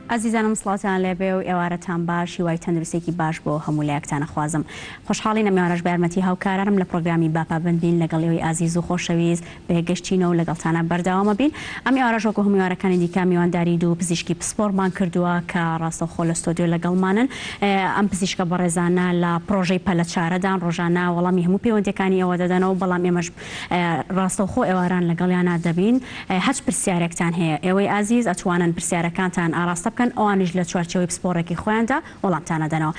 ئازیزانم سڵاوتان لێبێ و ئێوارەتان باش هیوای تەندروستێکی باش بۆ هەموو لایەکتان ئەخوازم خۆشحاڵین ئەم ئێوارەش بە یارمەتی هاوکارانم لە پڕۆگرامی با پابەند بین لەگەڵ ئێوەی ئازیز و خۆشەویست بەیەکگەشتینەوە و لەگەڵتانا بەردەوامە بین ئەم ئێوارەش وەکو هەموو ئێوارەکانی دیکە میوانداری دوو پزیشکی پسپۆڕمان کردووە کە ڕاستەوخۆ لە ستۆدیۆ لەگەڵمانن ئەم پزیشکە بەڕێزانە لە پڕۆژەی پەلەچارەدان ڕۆژانە وەڵامی هەموو پەیوەندیەکانی ئێوە دەدەنەوە بەڵام ئێمەش ڕاستەوخۆ ئێواران لەگەڵیانا دەبین هەچ پرسیارێکتان هەیە ئێوەی ئازیز ئەتوانن پرسیارەکانتان ئاڕاستە بکەن ئەوانیش لە چوارچێوەی پسپۆڕێکی خۆیاندا وەڵامتان ئەدەنەوە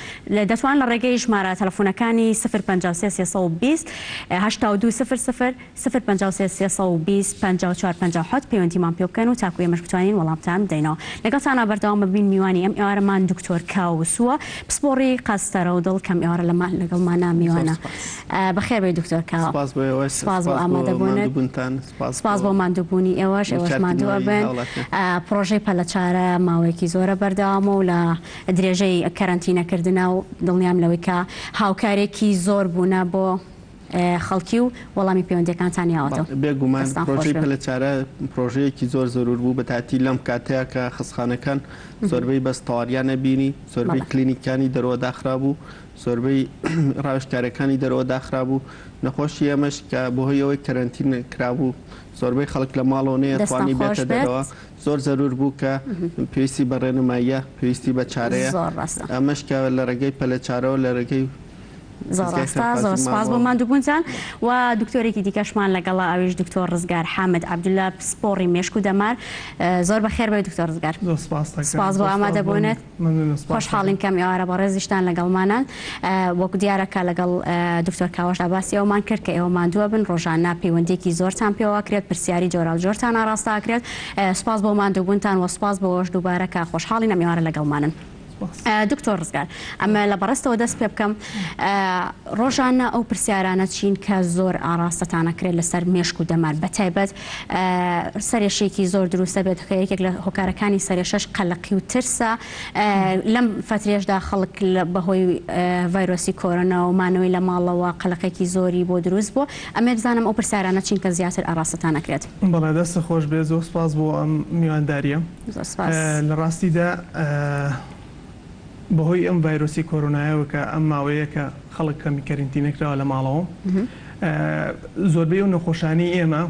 دەتوان لە ڕێگەی ژمارە تەلەفونەکانی 053 320 82 00 053 320 54 57 پەیوەندیمان پێ بکەن و تاکو ئێمەش بتوانین وەڵامتان بدەینەوە لەگەڵتانا بەردەوام ئەبین میوانی ئەم ئێوارەمان دکتۆر کاوسووە پسپۆڕی قەستەرە و دڵ کەم ئێوارە لەمان لەگەڵمانا میوانە بەخێر بێی دکتۆر کاوە. سپاس بۆ ئێوەش، سپاس بۆ سپاس بۆ ئامادەبوونت. ماندووبوونتان، سپاس سپاس بۆ بۆ ماندووبوونی ئێوەش، ئێوەش ماندوو وشیارکردنەوەی ئەبن. هاوڵاتیان. پڕۆژەی پەلەچارە ماوەیەکی زۆرە بەردەوامە و لە درێژەی کەرەنتینەکردنە و دڵنیام لەوەی کە هاوکارێکی زۆر بوونە بۆ خەڵکی و وەڵامی پەیوەندیەکانتان یاوەتەوە. بێگومان دەستان خۆش پرۆژەی بێ. پەلەچارە پرۆژەیەکی زۆر زەرور بوو بەتایبەتی لەم کاتەیا کە خەستخانەکان زۆربەی بەس تەواریان ئەبینی، زۆربەی بەڵێ. کلینیکانی دەرەوە داخرابوو، زۆربەی ڕاوێژکاریەکانی دەرەوە داخرابوو، نەخۆشی ئێمەش کە بەهۆی ئەوەی کەرەنتین کرابوو زۆربەی خەڵک لە ماڵەوە دەستان نەیەتوانی خۆش بێتە بێت. دەرەوە، زۆر زەرور بوو کە پێویستی بە ڕێنماییە، پێویستی بە چارەیە، زۆر ڕاستە. ئەمەش کە لە ڕێگەی پەلەچارەوە لە ڕێگەی زۆر دەزگای ڕاستە، زۆر خێرخوازی سوپاس بۆ ماڵەوە. ماندووبوونتان و دکتۆرێکی دیکەشمان لەگەڵە ئەویش دکتۆر ڕزگار حامد عەبدولا پسپۆڕی مێشک و دەمار. زۆر بەخێر بێی دکتۆر ڕزگار. زۆر سوپاست دەکەم. سوپاس بۆ زۆر سوپاس بۆ ئامادەبوونت. مەمنونم سوپاست خۆشحاڵین دەکەم. کەم ئێوارە بەڕێزیشتان لەگەڵمانان. وەک دیارە کە لەگەڵ دکتۆر کاوەشدا باسی ئەوەمان کرد کە ئێوە ماندووە بن، ڕۆژانە پەیوەندییەکی زۆرتان پێوە ئەکرێت، پرسیاری جۆراوجۆرتان ئاڕاستە ئەکرێت. سوپاس بۆ ماندووبوونتان و سوپاس بۆ ئەوەش دووبارە کە خۆشحاڵین ئەم ئێوارە لەگەڵمانن. دکتۆر ڕزگار ئەمە لە بەڕێزتەوە دەست پێ بکەم ڕۆژانە ئەو پرسیارانە چین کە زۆر ئاڕاستەتان ئەکرێت لەسەر مێشک و دەمار بەتایبەت سەرێشێکی زۆر دروستە بێت کە یەکێک لە هۆکارەکانی سەرێشەش قەلەقی و ترسە لەم فترێشدا خەڵک بەهۆی ڤایرۆسی کۆرۆنا و مانەوەی لە ماڵەوە قەلەقێکی زۆری بۆ دروست بووە ئەمێ بزانم ئەو پرسیارانە چین کە زیاتر ئاڕاستەتان ئەکرێت. بەڵێ دەستت خۆش بێت زۆر سپاس بۆ ئەم میوانداریە. زۆر سپاس. لە ڕاستیدا بەهۆی ئەم ڤایرۆسی کۆرۆنایەوە کە ئەم ماوەیە کە خەڵک کەمی کەرنتینە کراوە لە ماڵەوە زۆربەی ئەو نەخۆشانەی ئێمە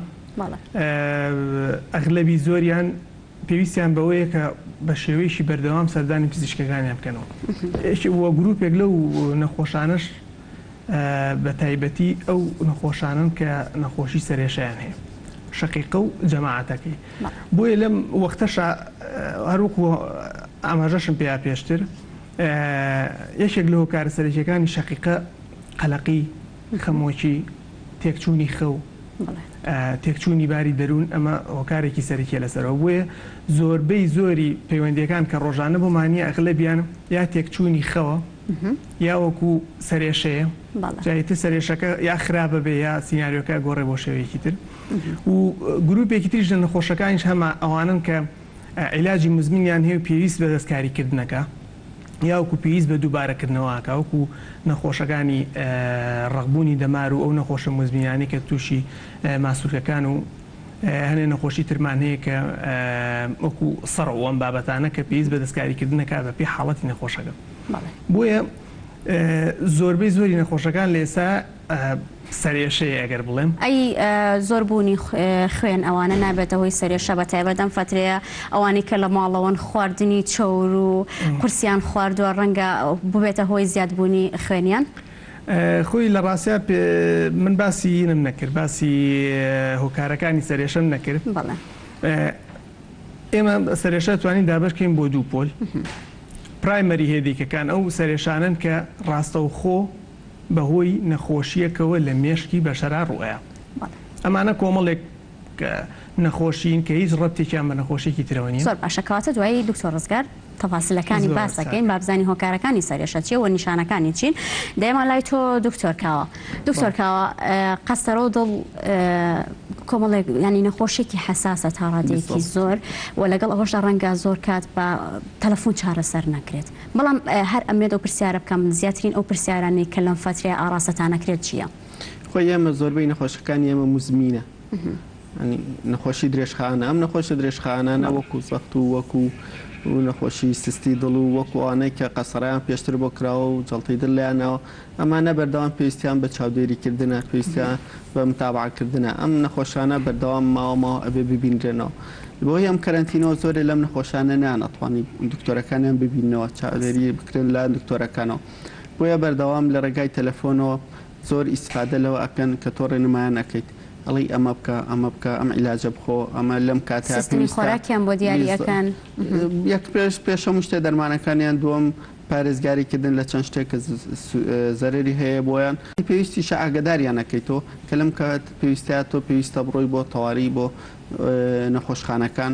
ئەغلەبی زۆریان پێویستیان بەوەیە کە بە شێوەیەکی بەردەوام سەردانی پزیشکەکانیان بکەنەوە و گروپێک لەو نەخۆشانەش بە تایبەتی ئەو نەخۆشانەن کە نەخۆشی سەرێشەیان هەیە شەقیقە و جەماعەتەکەی بۆیە لەم وەختەشا هەروەکو ئاماژەشم پێیا پێشتر یەکێک لە هۆکارە سەرەکیەکانی شەقیقە قەلەقی، خەمۆکی، تێکچوونی خەو، تێکچوونی باری دەروون ئەمە هۆکارێکی سەرەکیە لەسەرەوە بۆیە زۆربەی زۆری پەیوەندیەکان کە ڕۆژانە بۆمان نیە ئەغلەبیان یا تێکچوونی خەوە یا وەکو سەرێشەیە جا ئیتر سەرێشەکە یا خراپە بێ یا سیناریۆکە ئەگۆڕێ بۆ شێوەیەکی تر و گروپێکی تریش لە نەخۆشەکانیش هەمە ئەوانەن کە عیلاجی موزمنیان هەیە و پێویست بە دەستکاری کردنەکە یا وەکو پێویست بە دووبارە کردنەوە ئەکا وەکو نەخۆشەکانی ڕەقبوونی دەمار و ئەو نەخۆشە موزمینانەی کە تووشی ماسولکەکان و هەنێ نەخۆشی ترمان هەیە کە وەکو سەڕ و ئەم بابەتانە کە پێویست بە دەستکاری کردن ئەکا بە پێی حاڵەتی نەخۆشەکە. بۆیە زۆربەی زۆری نەخۆشەکان لە ئێستا سەرئێشەیە ئەگەر بڵێم. ئەی زۆر بوونی خوێن ئەوانە نابێتە هۆی سەرێشە بە تایبەت ئەم فەترەیە ئەوانەی کە لە ماڵەوەن خواردنی چەور و قورسیان خواردووە ڕەنگە ببێتە هۆی زیاد بوونی خوێنیان؟ خۆی لە ڕاستیا من باسی ینم نەکرد باسی هۆکارەکانی سەرێشەم نەکرد. بەڵێ. ئێمە سەرێشە توانین دابەش کەین بۆ دوو پۆل. primary headache ەکان ئەو سەرێشانەن کە ڕاستەوخۆ بەهۆی نەخۆشییەکەوە لە مێشکی بەشەرا ڕووئەیا. ئەمانە کۆمەڵێک نەخۆشین کە هیچ ڕەبتێکیان بە نەخۆشیەکی ترەوە نیە. زۆر باشە کەواتە دوایی دکتۆر ڕزگار تەفاسیلەکانی باس دەکەین با بزانین هۆکارەکانی سەرئێشە چیە و نیشانەکانی چین دێمە لای تۆ دکتۆر کاوە دکتۆر کاوە قەستەرە و دڵ کۆمەڵێک ینی نەخۆشیێکی حەساسە تا ڕادەیەکی زۆر و لەگەڵ ئەوەشدا ڕەنگە زۆر کات بە تەلەفۆن چارەسەر نەکرێت بەڵام هەر ئەمێت ئەو پرسیارە بکەم زیاترین ئەو پرسیارانەی کە لەم فەترەیە ئاڕاستەتان ئەکرێت چییە؟ خۆی ئێمە زۆربەی نەخۆشەکانی ئێمە موزمینە. ینی نەخۆشی درێژخایەنە، ئەم نەخۆشە درێژخایەنانە وەکو زەخت و وەکو نەخۆشی سستی دڵ و وەکو ئەوانەی کە قەسەڕەیان پێشتر بۆ کراوە و جەڵتەی دڵ لێیان ناوە، ئەمانە بەردەوام پێویستیان بە چاودێری کردنە، پێویستیان بە متابعە کردنە، ئەم نەخۆشانە بەردەوام ماوە ماوە ئەبێ ببینرێنەوە. بەهۆی ئەم کەرەنتینەوە زۆرێ لەم نەخۆشانە نەیان ئەتوانی دکتۆرەکانیان ببیننەوە، چاودێری بکرێن لایەن دکتۆرەکانەوە. بۆیە بەردەوام لە ڕێگای تەلەفۆنەوە زۆر ئیستفادە لەوە ئەکەن کە تۆ ڕێنمایان ئەکەیت ئەڵێی ئەمە بکە ئەمە بکە ئەم عیلاجە بخۆ ئەمە لەم کاتە سیستمی پێویستە خۆراکیان بۆ دیاری ئەکەن. یەک پێش پێش هەموو شتێ دەرمانەکانیان دووەم پارێزگاری کردن لە چەند شتێک کە زەرەری هەیە بۆیان پێویستیشە ئاگەداریان ئەکەیتەوە کە لەم کات پێویستە تۆ پێویستە بڕۆی بۆ تەواری بۆ نەخۆشخانەکان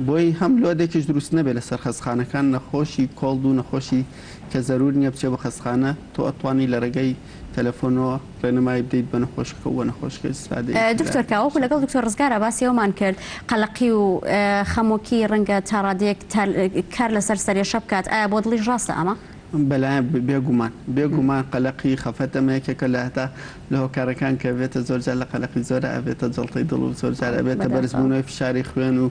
بۆی هەم لۆدێکیش دروست نەبێت لەسەر خەستخانەکان نەخۆشی کۆڵد و نەخۆشی کە زەرور نیە بچێ بۆ خەستخانە تۆ ئەتوانی لە ڕێگەی تەلەفۆنەوە ڕێنمایی بدەیت بە نەخۆشەکە و نەخۆشەکە ئیستفادەی دکتۆر کاوە وەکو لەگەڵ دکتۆر ڕزگارا باسی ئەومان کرد قەلەقی و خەمۆکی ڕەنگە تا ڕادەیەک کار لەسەر سەرێشە بکات ئایا بۆ دڵیش ڕاستە ئەمە؟ بەلایەن بێگومان بێگومان قەلەقی خەفەت ئەمە یەکێکە لە هەتا لە هۆکارەکان کە بێتە زۆر جار لە قەلەقی زۆرە ئەبێتە جەڵتەی دڵ و زۆر جار ئەبێتە بەرزبوونەوەی فشاری خوێن و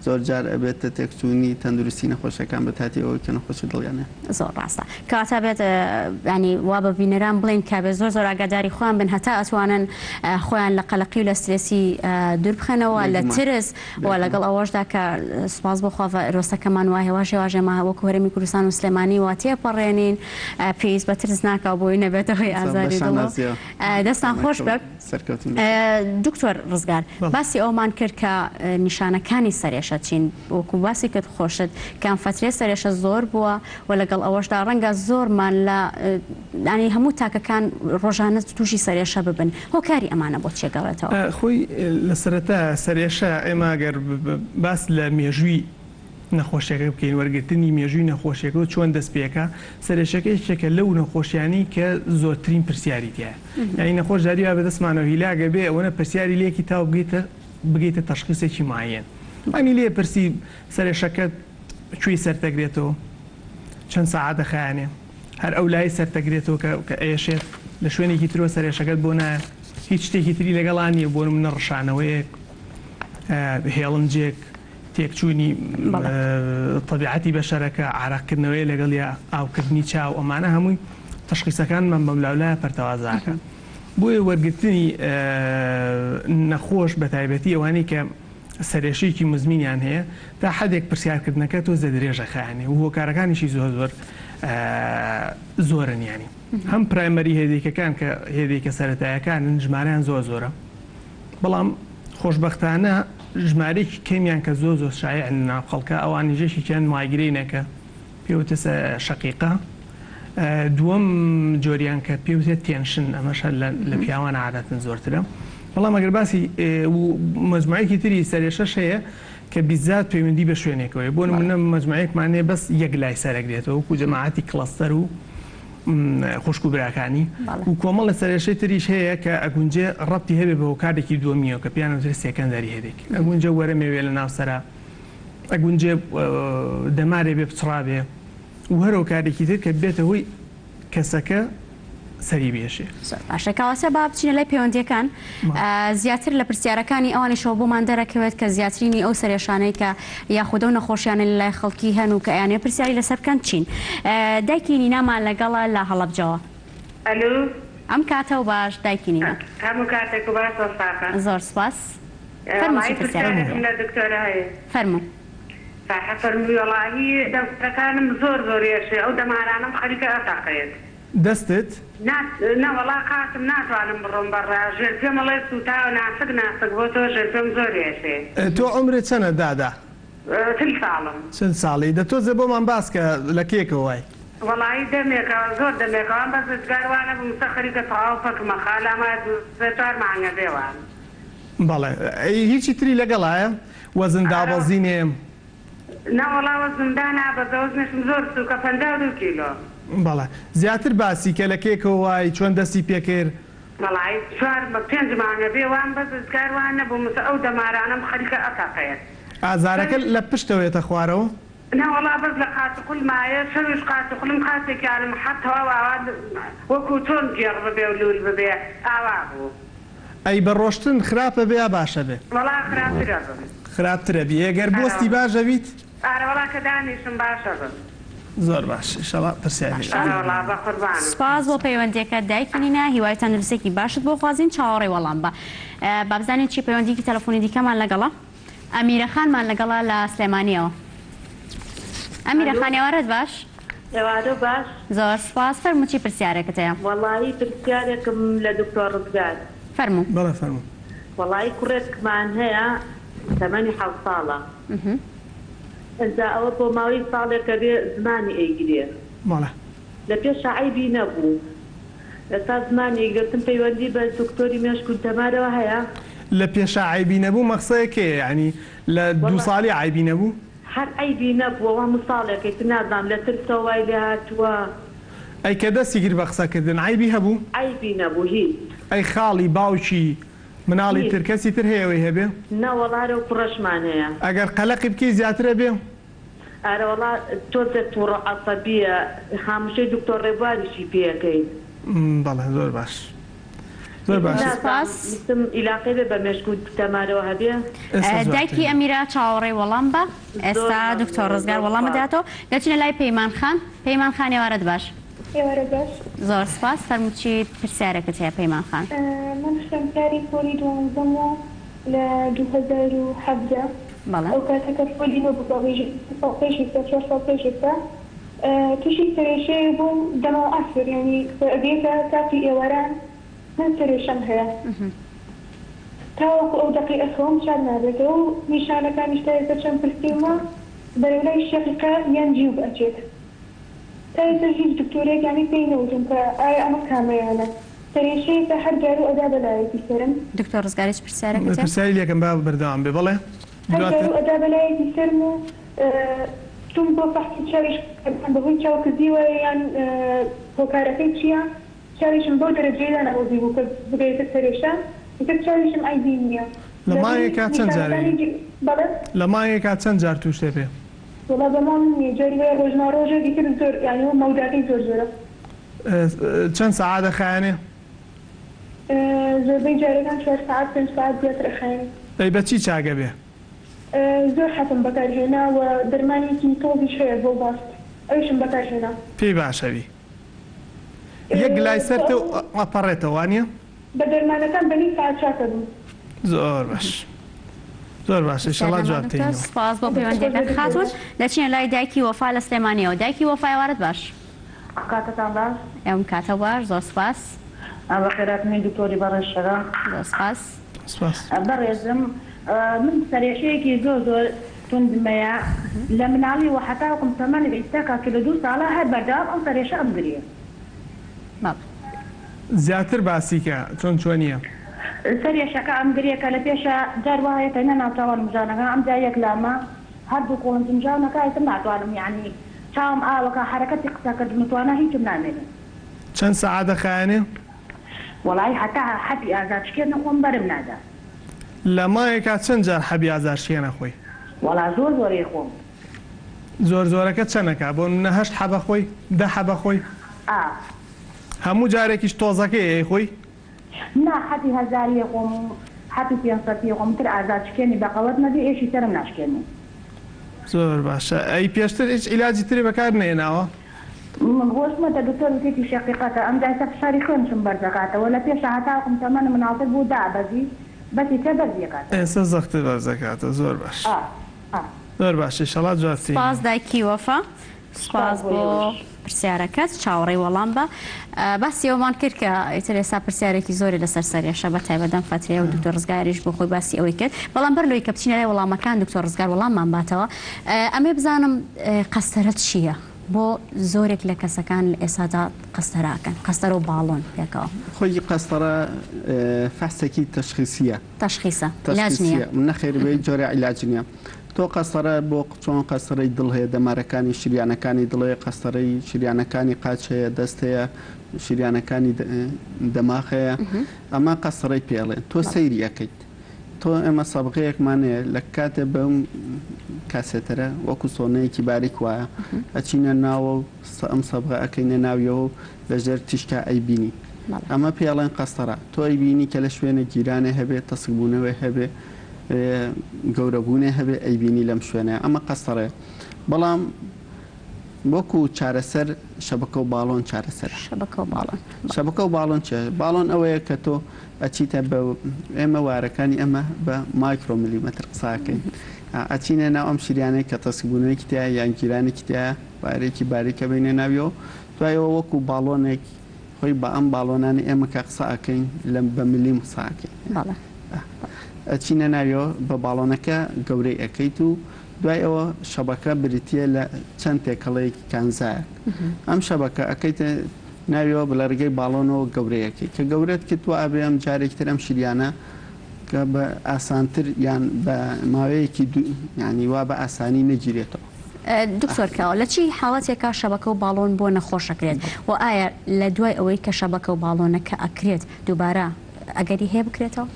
زۆر جار ئەبێتە تێکچوونی تەندروستی نەخۆشەکان بە تاتی ئەوەی کە نەخۆشی دڵیان هەیە. زۆر ڕاستە. کەواتە بێت یانی وا بە بینەران بڵێین کە بێ زۆر زۆر ئاگاداری خۆیان بن هەتا ئەتوانن خۆیان لە قەلەقی و لە سترێسی دوور بخەنەوە لە بێگومان ترس و بێگومان. لەگەڵ ئەوەشدا کە سوپاس بۆ خوا ڤایرۆسەکەمان وا هێواش هێواش ئێمە وەکو هەرێمی کوردستان و سلێمانی وا تێپەڕێنین پێویست بە ترس ناکا و بۆی نەبێتە هۆی زۆر بە ئازاری دڵ و شانازیەوە دەستان خۆش بێ. سەرکەوتن بێت. دکتۆر ڕزگار بەڵێ. باسی ئەوەمان کرد کە نیشانەکانی سەرئێشە چین وەکو باسی کرد خۆشت کە ئەم فەترەیە سەرئێشە زۆر بووە و لەگەڵ ئەوەشدا ڕەنگە زۆرمان لە یانی هەموو تاکەکان ڕۆژانە تووشی سەرئێشە ببن هۆکاری ئەمانە بۆ چیە گەڕێتەوە؟ خۆی لە سەرەتا سەرئێشە ئێمە گەر باس لە مێژووی نەخۆشیەکە بکەین، وەرگرتنی مێژووی نەخۆشیەکە و چۆن دەست پێکا، سەرئێشەکە یەکێکە لەو نەخۆشیانەی کە زۆرترین پرسیاری تیایە، یانی نەخۆش جاری وا بەدەستمانەوە هیلاکە بێ ئەوەنە پرسیاری لێکی تاو بگەیتە بگەیتە تەشخیسێکی معەیەن، یانی لێ پرسی سەرئێشەکەت کوێی سەرتەگرێتەوە، چەند سەعات دەخایەنێ، هەر ئەو لای سەرتەگرێتەوە کە کە ئەیەشێت، لە شوێنێکی ترەوە سەرئێشەکەت بۆ نایە، هیچ شتێکی تری لەگەڵا نییە بۆ نمونە ڕشانەوەیەک، هێڵنجێک، تێکچوونی تەبیعەتی بەشەرەکە، عارەقکردنەوەیە لەگەڵیا، ئاوکردنی چاو، ئەمانە هەمووی تەشخیسەکانمان بەملاولایە پەرتەوازە ئەکات. بۆیە وەرگرتنی نەخۆش بەتایبەتی ئەوانەی کە سەرئێشەیەکی موزمینیان هەیە تا حەدێک پرسیارکردنەکە تۆزێ درێژە خایەنێ و هۆکارەکانیشی زۆر زۆر زۆرن یانی هەم primary headache ەکان کە headache ە سەرەتایەکانن ژمارەیان زۆر زۆرە بەڵام خۆشبەختانە ژمارەیەکی کەمیان کە زۆر زۆر شایعن لە ناو خەڵکا ئەوانیش یەکێکیان migraine ە کە پێوتە شەقیقە دووەم جۆریان کە پێوتێت tension ئەمەش هەر لە پیاوان عادەتەن زۆرترە بەڵام ئەگەر باسی و مەجموعەیەکی تری سەرێشەش هەیە کە بیزات پەیوەندی بە شوێنێکەوەی بۆ نمونە مەجموعەیەکمان هەیە بەس یەک لای سەرەگرێتەوە وەکو جەماعەتی cluster و خوشک و براکانی و کۆمەڵە سەرێشەی تریش هەیە کە ئەگونجێ ڕەبتی هەبێ بە هۆکارێکی دووەمیەوە کە پێیان ئەوترێ secondary headache ئەگونجێ وەرەمێ بێ لە ناو سەرا ئەگونجێ دەمارێ بێ پچڕابێ و هەر هۆکارێکی تر کە بێتە هۆی کەسەکە سەری بێشێ. زۆر باشە کەواتە با بچینە لای پەیوەندیەکان زیاتر لە پرسیارەکانی ئەوانیشەوە بۆمان دەرەکەوێت کە زیاترینی ئەو سەرێشانەی کە یاخود ئەو نەخۆشیانەی لە لای خەڵکی هەن و کە ئەیانەوێت پرسیاری لەسەر بکەن چین دایکی نینامان لەگەڵە لە هەڵەبجەوە. ئەلو. ئەم کاتەو باش دایکی نینا. هەموو کاتێک و باش وەستاکە. زۆر سوپاس فەرموو چی وەڵایی پرسیارێکت پرسیارێکم هەیە لە دکتۆرە هەیە. فەرموو. فاحە فەرمووی وەڵاهی دەمارەکانم زۆر زۆر ئێشێ ئەو دەمارانەم خەریکە ئەتەقێت. دەستت؟ نا نەوەڵا قاسم ناتوانم بڕۆم بەڕا ژێر پێم ئەڵێ سوتاوە ناسک ناسک بۆتەوە ژێر پێم زۆر ئێشێ. تۆ عومرت چەنە دادە؟ 40 ساڵم. 40 ساڵی دە تۆزێ بۆمان باس کە لە کێکەوە وای؟ وەڵایی دەمێکە زۆر دەمێکە وام بەس رزگار وا نەبووم سە خەریکە تەواو پەکم ئەخا لامایە دوو سێ چوار مانگە بێ وام. بەڵێ ئەی هیچی تری لەگەڵایە؟ وەزن ئارە. دابەزینێ؟ نەوەڵا وەزنم دانابەزە وەزنیشم زۆر سوکە 52 کیلۆ. بەڵێ زیاتر باسی کە لە کێکەوە وای چۆن دەستی پێکرد؟ وەڵایی چوار پێنج مانگە بێ وام بەس رزگار وا نەبووم مس ئەو دەمارانەم خەریکە ئەتەقێت. ئازارەکە لە پشتەوە یەتە خوارەوە؟ نەوەڵا بەس لە قاچ و قول مایە شەویش قاچ و قولم قاچێکیانم حەد تەواو ئاوا وەکوو چۆن گێڕ ببێ و لوول ببێ ئاوا بوو. ئەی بە ڕۆشتن خراپە بێ یا باشە بێ؟ وەڵا خراپتر ئەبم. خراپتر ئەبی ئێ گەر بۆستی ئەرەوەڵا. باش ئەبیت؟ ئەرەوەڵا کە دانیشم باش ئەبم. زۆر باش ئیشەڵا پرسیاری باشە. ئەرەوەڵا بەقوربانت. سوپاس بۆ پەیوەندیەکەت دایکی نینا هیوای تەندروستیەکی باشت بۆ خوازین چاوەڕێی وەڵام بە با بزانین چی پەیوەندیەکی تەلەفۆنی دیکەمان لەگەڵە ئەمیرە خانمان لەگەڵە لە سلێمانیەوە ئەمیرە ئەلۆ خان ئێوارەت باش. ئێوارە باش. زۆر سوپاس فەرموو چی پرسیارێکت هەیە؟ وەڵایی پرسیارێکم لە دکتۆر ڕزگار. فەرموو. بەڵێ فەرموو. وەڵایی کوڕێکمان هەیە تەمەنی حەوت ساڵە ئنجا ئەوە بۆ ماوەی ساڵێکە بێ زمانی ئەیگرێ. بەڵێ. لە پێشا عەیبی نەبوو ئێستا زمانی ئەیگرێ وتم پەیوەندی بە دکتۆری مێشک و دەمارەوە هەیە؟ لە پێشا عەیبی نەبوو مەخسەیە کەیە یانی لە دوو وەڵا. ساڵی عەیبی نەبوو؟ هەر عەیبی نەبووە وە هەموو ساڵێکە ئیتر نازانم لە ترسەوە وای لێ هاتووە. ئەی کە دەستی کرد بە قسە کردن عەیبی هەبوو؟ عەیبی نەبوو هیچ. ئەی خاڵی باوکی مناڵی هیچ. تر کەسی تر هەیە ئەوەی هەبێ؟ نەوەڵا هەر ئەو کوڕەشمان هەیە. ئەگەر قەلەقی بکەی زیاتر ئەبێ؟ ئارەوەڵا تۆزێک توڕە عەسەبیە هاموشەی دکتۆر ڕێبواریشی پێ ئەکەین. بەڵێ زۆر باش زۆر ئیتر باش. نازانم سوپاس. وتم ئیلاقەی بێ بە مێشک و دەمارەوە هەبێ؟ ئێستا جواب دایکی تێنەوە. ئەمیرە چاوەڕێی وەڵام بە زۆر ئێستا دکتۆر مەمنون ڕزگار زۆر وەڵامت سوپاس. داتەوە دەچینە لای پەیمان خان پەیمان خان ئێوارەت باش. ئێوارەت باش. زۆر سوپاس فەرموو چی پرسیارێکت هەیە پەیمان خان؟ من خوێندکاری پۆلی دوانزەم و لە 2017 بەڵێ. ئەو کاتە کە پۆلی نۆ بوو بە ڕێژەی سێ ساڵ پێش ئێستا چوار ساڵ پێش ئێستا تووشی سەرێشەیەک بووم دەمەو عەسر یانی ئەگەیتە کاتی ئێواران من سەرێشەم هەیە تاوەکو ئەو دەقەی ئەخەوم چاک نابێتەوە و نیشانەکانیش تا ئێستا چەند پرسیومە بەرەو لای شەقیقە یان جیوب ئەچێت تا ئێستاش هیچ دکتۆرێک یانی پێی نەوتوم کە ئایا ئەمە کامەیانە سەرێشەیەکە هەر جارو ئەدا بە لایەکی سەرم. دکتۆر ڕزگار هیچ پرسیارێکت هەیە؟ پرسیاری لێکەم با بەردەوام بێ بەڵێ هەر دواتر. جارو ئەدا بە لایەکی سەرم و چوم بۆ فەحسی چاویش کردم بەهۆی چاو کزیوەیە یان هۆکارەکەی چیە چاویشم بەو دەرەجەیە دانەبەزی بوو کە بگەیتە سەرێشە ئیتر چاویشم عەیبی نیە لە لە ڕووی مانگێکا چەند جار نیشانەکانی جی بەڵێ؟ لە مانگێکا چەند جار تووش دەبێ؟ وەڵا بە مانگ نیە جاری وایە ڕۆژ نا ڕۆژێک ئیتر زۆر یانی مەوداکەی زۆر زۆرە. چەند سەعات ئەخایەنێ؟ زۆربەی جارەکان چوار سەعات پێنج سەعات زیاتر ئەخایەنێ. ئەی بە چی چاک ئەبێ؟ زۆر حەپم بەکار هێنا و دەرمانێکی تۆزیش هەیە ڤۆڵباست ئەویشم بەکار هێنا. پێی باش ئەبی یەک لای سەرتە و ئەپەڕێتەوە وانیە؟ بە دەرمانەکان بە نیو سەعات چاک ئەبم. زۆر باش زۆر باش ئیشەڵا جواب تێینەوە. سپاس بۆ پەیوەندیەکەت خاتوون. دەچینە لای دایکی وەفا لە سلێمانیەوە. دایکی وەفا ئێوارەت باش. کاتتان باش. ئەم کاتە باش زۆر سپاس. بەخێرهاتنی دکتۆری بەڕێز شەرا. زۆر سپاس. سپاس. بەڕێزم من سەرێشەیەکی زۆر زۆر توندمەیە لە مناڵی وە هەتاوەکم تەمەنم ئیستا کە 42 ساڵە هەر بەردەوام ئەم سەرێشە ئەمگرێ. بەڵێ. زیاتر باسی کە چۆن چۆنیە. سەرێشەکە ئەمگرێ کە لە پێشا جار وا هەیە تەنیا ناوچاوانم ژانەکا ئەمجا یەک لامە هەردوو قۆڵم ژانەکا ئیتر ناتوانم یەعنی چاوم ئاوەکا حەرەکەتی قسە کردن و توانا هیچم نامێنێ. چەند سەعات ئەخایەنێ؟ وەڵایی هەتا حەبی ئازارشکێن نەخۆم بەرم نادا. لە مانگێکا چەند جار حەبی ئازارشکێن ئەخۆی؟ وەڵا زۆر زۆر ئەیخۆم. زۆر زۆرەکە چەنەکا؟ بۆ نمونە هەشت حەب ئەخۆی؟ دە حەب ئەخۆی؟ ئا. هەموو جارێکیش تۆزەکەی ئەیخۆی؟ نا حەبی هەزاری ئەخۆم و حەبی پێنج سەتی ئەخۆم تر ئازارشکێنی بەقەوەت نەبێ ئێشی سەرم ناشکێنێ. زۆر باشە ئەی پێشتر هیچ عیلاجی تری بەکار نەهێناوە؟ من ڕۆشتمەتە دکتۆر وتیتی شەقیقەتە ئەمجا ئێستا فشاری خوێنشم بەرز ئەکاتەوە لە پێشا هەتاوەکم تەمەنم مناڵتر بوو دائەبەزی بەس ئیستا بەرزی ئەکاتەوە. ئێستا زەختت بەرز ئەکاتەوە زۆر باش. ئا ئا. زۆر باشە ئیشەڵا جواب سوپاس تێینەوە. دایکی وەفا سوپاس سوپاس بۆ بۆ ئێوەش. پرسیارەکەت چاوەڕێی وەڵام بە باسی ئەوەمان کرد کە ئیتر ئێستا پرسیارێکی زۆری لەسەر سەرێشە بە تایبەت ئەم فەترەیە و دکتۆر ڕزگاریش بۆ خۆی باسی ئەوەی کرد بەڵام بەر لەوەی کە بچینە لای وەڵامەکان دکتۆر ڕزگار وەڵاممان باتەوە ئەمێ بزانم قەستەرە چییە؟ بۆ زۆرێک لە کەسەکان لە ئێستادا قەستەرە ئەکەن قەستەرە و باڵۆن پێکەوە. خۆی قەستەرە فەحسێکی تەشخیسیە. تەشخیسە عیلاج نیە. تەشخیسیە نەخێر بە هیچ جۆرێ عیلاج نیە. تۆ قەستەرە بۆ چۆن قەستەرەی دڵ هەیە دەمارەکانی شریانەکانی دڵ هەیە قەستەرەی شریانەکانی قاچ هەیە دەست هەیە شریانەکانی دەماخ هەیە ئەمە قەستەرەی پێ ئەڵێن تۆ سەیری ئەکەیت تۆ ئێمە سەبغەیەکمان هەیە لە کاتێ بەم کاسێتەرە وەکو سۆنەیەکی باریک وایە ئەچینە ناوە و ئەم سەبغە ئەکەینە ناویەوە و لەژێر تیشکا ئەیبینی. ئەمە پێی ئەڵێن قەستەڕە. تۆ ئەیبینی کە لە شوێنێک گیرانێ هەبێ، تەسکبوونەوەی هەبێ، گەورەبوونێ هەبێ ئەیبینی لەم شوێنەیە. ئەمە قەستەڕەیە. بەڵام وەکو چارەسەر شەبەکە و باڵۆن چارەسەرە. شەبەکە و باڵۆن. شەبەکە و باڵۆن چیە؟ باڵۆن ئەوەیە کە تۆ ئەچیتە بە ئێمە وارەکانی ئەمە بە مایکرۆ ملیمەتر قسە ئەکەین. ئەچینە ناو ئەم شریانەی کە تەسکبوونەوەیەکی تیایە یان گیرانێکی تیایە، وایەرێکی باریک ئەبەینە ناویەوە، دوای ئەوە وەکو باڵۆنێک خۆی بە ئەم باڵۆنانەی ئێمە کە قسە ئەکەین لە بە ملیم قسە ئەکەین. بەڵێ. ئەچینە ناویەوە بە باڵۆنەکە گەورەی ئەکەیت و دوای ئەوە شەبەکە بریتییە لە چەند تێکەڵەیەکی کانزایەک. ئەم شەبەکە ئەکەیتە ناویەوە لە ڕێگەی باڵۆنەوە گەورەی ئەکەی. کە گەورەت کرد وا ئەبێ ئەم جارێکی تر ئەم شریانە کە بە ئاسانتر یان بە ماوەیەکی دوو یانی وا بە ئاسانی نەگیرێتەوە. دکتۆر کاوە لە چی حاڵەتێکا شەبەکە و باڵۆن بۆ نەخۆش ئەکرێت؟ وە ئایا لە دوای ئەوەی کە شەبەکە و باڵۆنەکە ئەکرێت دووبارە ئەگەری هەیە بکرێتەوە؟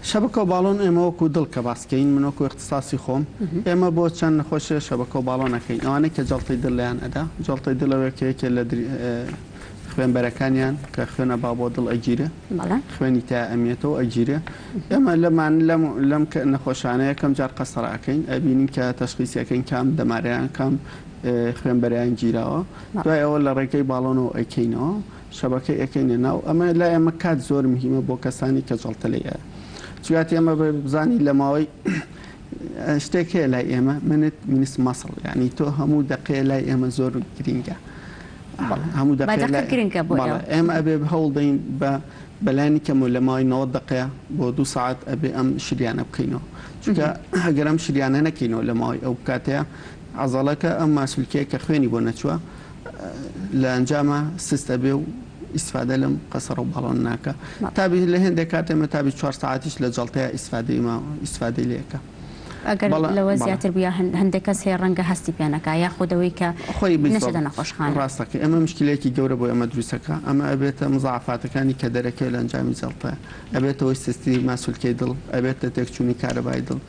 شەبەکە و باڵۆن ئێمە وەکو دڵ کە باس کەین من وەکو ئیختیساسی خۆم ئێمە بۆ چەند نەخۆشێ شەبەکە و باڵۆن ئەکەین ئەوانەی کە جەڵتەی دڵ لێیان ئەدا جەڵتەی دڵ ئەوەیە کە یەکێ لە خوێنبەرەکانیان کە خوێن ئەبا بۆ دڵ ئەگیرێ خوێنی تیا ئەمیێتەوە ئەگیرێ ئێمە لەمان لەم لەم نەخۆشانە یەکەم جار قەسەڕە ئەکەین ئەبینین کە تەشخیسی ئەکەین کام دەمارەیان کام خوێنبەرەیان گیراوە دوای ئەوە لە ڕێگەی باڵۆنەوە ئەیکەینەوە شەبەکەی ئەکەینە ناو ئەمە لای ئێمە کات زۆر مهیمە بۆ کەسانی کە جەڵتە لێی ئەیە چونکە ئێمە بزانی لە ماوەی شتێک هەیە لای ئێمە منت منس مەسڵ یعنی تۆ هەموو دەقەیە لای ئێمە زۆر گرینگە هەموو دەقەیە لای گرنگە بۆ بەڵێ ئێمە ئەبێ هەوڵ دەین بە بەلانی کەمەوە لە ماوەی 90 دقەیە بۆ دوو ساعت ئەبێ ئەم شریانە بکەینەوە چونکە ئەگەر ئەم شریانە نەکەینەوە لە ماوەی ئەو کاتەیە عەزەڵەکە ئەم ماسولکەیە کە خوێنی بۆ نەچووە لە ئەنجاما سست ئەبێ و ئیسفادە لەم قەسەڕە و باڵۆن ناکا تابی لە هێندێک کات ئێمە تابی چوار سەعاتیش لە جەڵتەیا ئیسفادەی ما ئیسفادەی لێ ئەکا ئەگەر بەڵام لەوە بەڵێ زیاتر بوو یا هەندێک کەس هەیە ڕەنگە هەستی پێ نەکا یاخود ئەوەی کە خۆی نەچێتە بالضبط نەخۆشخانە. ڕاستەکەی ئەمە مشکلەیەکی گەورە بۆ ئێمە دروست ئەکا ئەمە ئەبێتە مزاعەفاتەکانی کە دەرەکەوێ لە ئەنجامی جەڵتەیا ئەبێتە هۆی سستی ماسولکەی دڵ ئەبێتە تێکچوونی کارەبای دڵ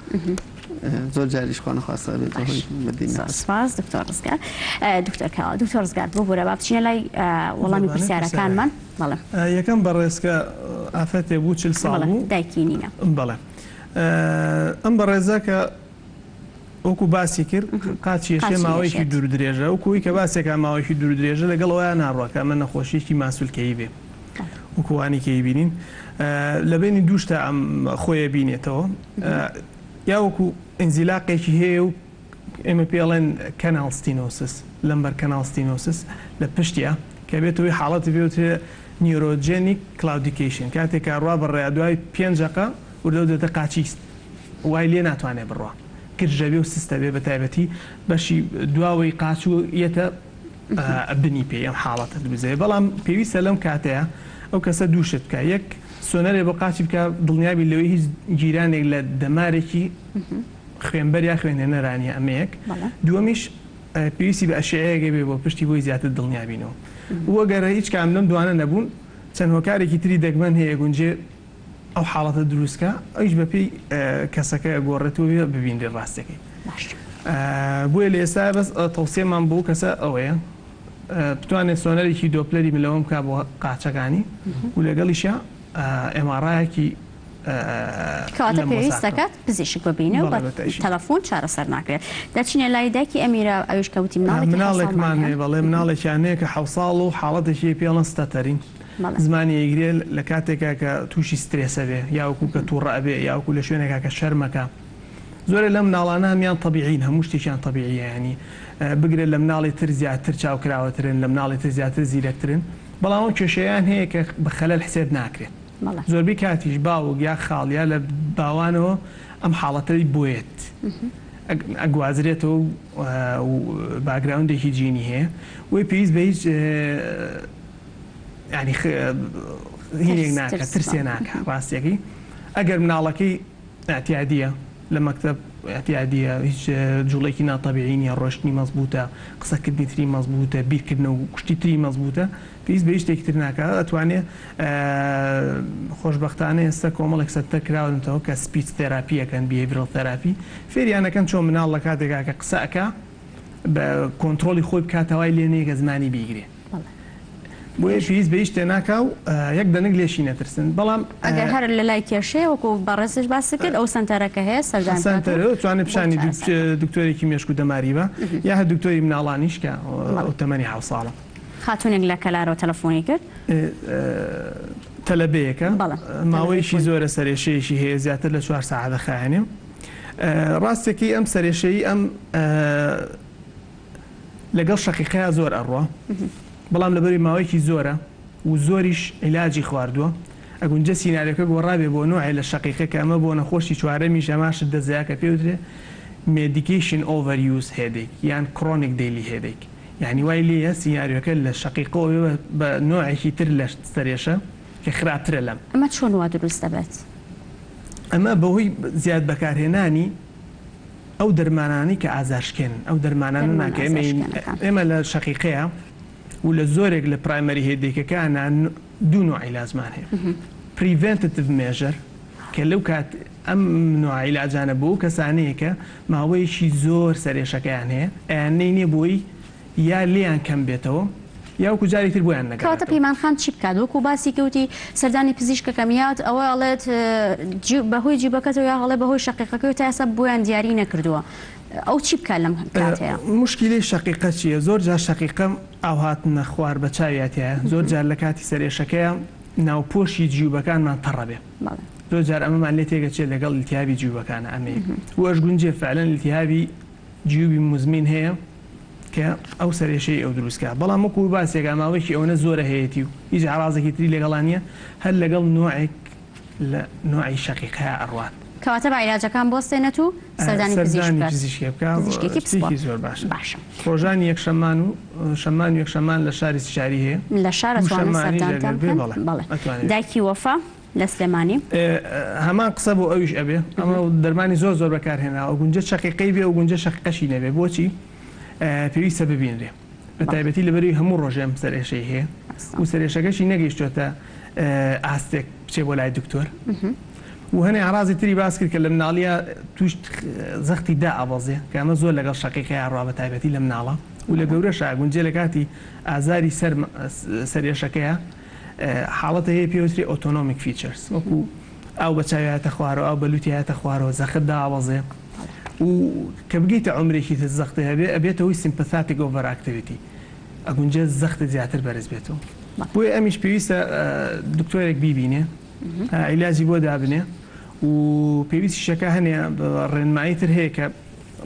زۆر جاریش خوا نەخواستە ئەبێتە هۆی مردنی زۆر نەخۆش. سپاس دکتۆر ڕزگار. دکتۆر کاوە دکتۆر ڕزگار ببورە با بچینە لای وەڵامی زۆربانەی پرسیارەکانمان پرسیارەکان. بەڵێ. یەکەم بەڕێز کە ئافرەتێ بوو 40 ساڵ بەڵێ بوو. دایکی نینە. بەڵێ ئەم بەڕێزە کە وەکو باسی کرد قاچی یەشێ قاچی ماوەیەکی یەشێت. دوور درێژە وەکو ئەوی کە باسێکا ماوەیەکی دوور درێژە لەگەڵ ئەوەیا ناڕوا کە ئەمە نەخۆشیەکی ماسولکەیی بێ وەکو وانی کە ئەیبینین لە بەینی دوو شتا ئەم خۆی ئەبینێتەوە یا وەکو ئینزیلاقێکی هەیە و ئێمە پێی ئەڵێن canal stenosis lumbar canal stenosis لە پشتیا کە بێتە هۆی حاڵەتی پێ وترێ neurogenic claudication کاتێک کە ڕوا بەڕێیا دوای پێنج دەقە وردە وردە قاچی وای لێ ناتوانێ بڕوا گرژەبێ و سستەبێ بە تایبەتی بەشی دواوەی قاچ و یەتە بنی پێی ئەم حاڵەتە دروست دەبێت بەڵام پێویستە لەم کاتەیا ئەو کەسە دوو شت بکا یەک سۆنەرێ بۆ قاچی بکا دڵنیابی لەوەی هیچ گیرانێک لە دەمارێکی خوێنبەر یا خوێنهێنەرا نیە ئەمە یەک دووەمیش پێویستی بە ئەشعەیەک ئەبێ بۆ پشتی بۆی زیاتر دڵنیابینەوە و گەر هیچ کام لەم دوانە نەبوون چەند هۆکارێکی تری دەگمەن هەیە گونجێ ئەو حاڵەتە دروست کا ئەویش بە پێی کەسەکە ئەگۆڕێت و ببینرێت ڕاستەکەی بۆیە لە ئێستا بەس تەوسیەمان بۆ کەسە ئەوەیە بتوانێت سۆنەرێکی دۆپلەری ملەوەم بکا بۆ قاچەکانی و لەگەڵیشە ئێماڕایەکی کەواتە پێویست دەکات پزیشک ببینێ و بە تەلەفۆن چارەسەر ناکرێت. دەچینە لای دایکی ئەمیرە ئەویش کە وتی مناڵێکی حەوت مناڵێکمان ساڵمان هەیە هەیە. بەڵێ مناڵێکیان هەیە کە حەوت ساڵ و حاڵەتێکی هەیە پێی ئەڵێن stuttering زمانی ئەیگرێ لە کاتێکا کە تووشی سترێس ئەبێ یا وەکوو کە تووڕە ئەبێ یا وەکوو لە شوێنێکا کە شەرمەکا زۆرێ لەم مناڵانە هەمیان تەبیعین هەموو شتێکیان تەبیعیە یانی بگرە لە مناڵی تر زیاتر چاوکراوەترن لە مناڵی تر زیاتر زیرەکترن بەڵام ئەو کێشەیان هەیە کە بە خەلەل حسێب ناکرێت زۆربەی کاتیش باوک یا خاڵ یا لە باوانەوە ئەم حاڵەتەی بۆیەت ئەگوازرێتەوە و background ێکی جینی هەیە وی پێویست بە هیچ یانی هینێک ناکە ترسێ ناکە ڕاستیەکەی ئەگەر مناڵەکەی ئیعتیادیە لە مەکتەب ئیعتیادیە هیچ جوڵێکی ناتەبیعی نیە ڕۆشتنی مەزبوتە قسەکردنی تری مەزبوتە بیرکردنەوە و شتی تری مەزبوتە پێویست بە هیچ شتێکی تر ناکا ئەتوانێ خۆشبەختانە ئێستا کۆمەڵێک سەنتەر کراونەتەوە کە speech therapy ئەکەن behavioral therapy فێریان ئەکەن چۆن مناڵ لە کاتێکا کە قسە ئەکا بە کۆنترۆڵی خۆی بکا تا وای لێ نەیە کە زمانی بیگرێ. بۆیە پێویست بە هیچ شتێ ناکا و یەک دەنک لێشی نەترسن بەڵام. ئەگەر هەر لە لای کێشەیە وەکو بەڕێزیش باست کرد ئەو سەنتەرە کە هەیە سەردان بکات و سەنتەرە توانێ بۆ پیشانی چارەسەر. دکتۆرێکی مێشک و دەماری بە یا هەر دکتۆری مناڵانیش کە ئەو تەمەنی حەوت ساڵە. خاتوونێک لە کەلارەوە تەلەفۆنی کرد. تەلەبەیەکە بەڵێ ماوەیەکی تەلەبەی زۆرە سەرێشەیەکی هەیە زیاتر لە چوار سەعات دەخایەنێ ڕاستەکەی ئەم سەرێشەی ئەم لەگەڵ شەقیقەیا زۆر ئەڕوا بەڵام لەبەروی ماوەیەکی زۆرە و زۆریش عیلاجی خواردووە ئەگونجێ سیناریۆکە گۆڕابێ بۆ نۆعێ لە شەقیقە کە ئەمە بۆ نەخۆشی چوارەمیش هەمان شت دەزیا کە پێوترێ Medication Overuse Headache یان Chronic Daily Headache یانی وای لێیە سیناریۆکە لە شەقیقەوە بێ بە نۆعێکی تر لە سەرێشە کە خراپترە لەم. ئەمە چۆن وا دروست دەبێت؟ ئەمە بەهۆی زیاد بەکارهێنانی ئەو دەرمانانەی کە ئازارشکێنن، ئەو دەرمانانە نا دەرمانە کە ئێمە ئازارشکێنەکان. ئێمە لە شەقیقەیە و لە زۆرێک لە primary headache ەکانا دوو نۆع عیلاجمان هەیە، Preventative measure کە لەو کات ئەم نۆع عیلاجانە بۆ ئەو کەسانەیە کە ماوەیەکی زۆر سەرئێشەکەیان هەیە ئەیاننێینێ بۆی یا لێیان کەم بێتەوە یا وەکو جارێکی تر بۆیان کەواتە نەگەڕێتەوە. پەیمان خان چی بکات وەکو باسی کە وتی سەردانی پزیشکەکەم یات ئەوە ئەڵێت بەهۆی جیبەکەتەوە یا ئەڵێ بەهۆی شەقیقەکەیەوە تا ئێستا بۆیان دیاری نەکردووە ئەو چی بکات لەم کاتەیا؟ موشکیلەی شەقیقە چیە؟ زۆر جار شەقیقە ئاو هاتنە خوار بە چاویا تیایە زۆر جار لە کاتی سەرئێشەکەیا ناوپۆشی جیوبەکانمان تەڕەبێ زۆر جار ئەمەمان لێ تێگەچێت لەگەڵ ئیلتیهابی جیوبەکانە ئەمەیە و ئەشگونجێ فعلەن ئیلتیهابی جیوبی موزمین هەیە کە ئەو سەرئێشەی ئەو دروست کا بەڵام وەکو باسێکا ماوەیەکی ئەوەنە زۆرە هەیەتی و هیچ عەڕازێکی تری لەگەڵا نیە هەر لەگەڵ نۆعێک لە نۆعی شەقیقەیا ئەڕوات. کەواتە با عیلاجەکان بوەستێنێت و سەردانی پزیشک سەردانی بکات. پزیشکێ بکا پزیشکێکی پسپۆڕ. شتێکی زۆر باشە. باشە. ڕۆژانی یەکشەممان و شەممان و یەکشەممان لە شاری سیشاری هەیە. لە شار ئەتوانن دووشەممانیش سەردانتان ئەگەر بێ بکەن. بەڵێ بەڵێ. ئەتوانێ بێ. دایکی وەفا لە سلێمانی. هەمان قسە بۆ ئەویش ئەبێ. ئەمە دەرمانی زۆر زۆر بەکار هێناوە. گونجە شەقیقەی بێ و گونجە شەقیقەشی نەبێ. بۆچی؟ پێویستە ببینرێ. بە تایبەتی لەبەرئەوەی هەموو ڕۆژێ ئەم سەرئێشەی هەیە و سەرئێشەکەشی نەگەیشتۆتە ئاستێک بچێ بۆ لای دکتۆر و هەنێ ئەعرازی تری باس کرد کە لە مناڵیە توش زەختی دا ئابەزێ کە ئەمە زۆر لەگەڵ شەقیقەیا ڕوا بە تایبەتی لە مناڵە و لە گەورەشا گونجێ لە کاتی ئازاری سەر سەرئێشەکەیە حاڵەتە هەیە پێوترێ autonomic features وەکو ئاو بە چاوی هاتە خوارەوە ئاو بە لوتی هاتە خوارەوە زەخت داوەزێ و کە بگەیتە عومرێکی تر زەختت هەبێ ئەبێتە هۆی sympathetic overactivity ئەگونجێ زەختت زیاتر بەرز بێتەوە بۆیە ئەمیش پێویستە دکتۆرێک بیبینێ عیلاجی بۆ دابنێ و پێویستیشەکە هەنێ ڕێنمایی تر هەیە کە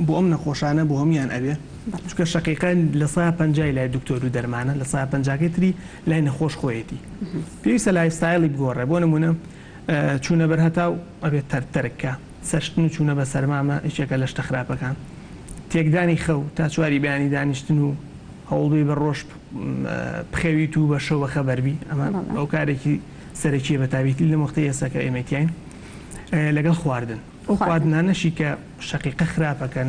بۆ ئەم نەخۆشانە بۆ هەموان ئەبێ چونکە شەقیقە لە سا پەنجای لای دکتۆر و دەرمانە لە سا پەنجاکەی تری لای نەخۆش خۆیەتی پێویستە lifestyle ی بگۆڕێ بۆ نمونە چوونە بەر هەتاو ئەبێت تەر تەرک کا. سەرشتن و چوونە بە سەرمامە یەکێکە لە شتە خراپەکان. تێکدانی خەو، تا چواری بەیانی دانیشتن و هەوڵبەی بە ڕۆژ بخەویت و بە شەو بەخەبەر بی، ئەمە هۆکارێکی سەرەکییە بە تایبەتی لەم وەختەی ئێستا کە ئێمەی تیاین. لەگەڵ خواردن. ئەو خواردنانەشی کە شەقیقە خراپەکەن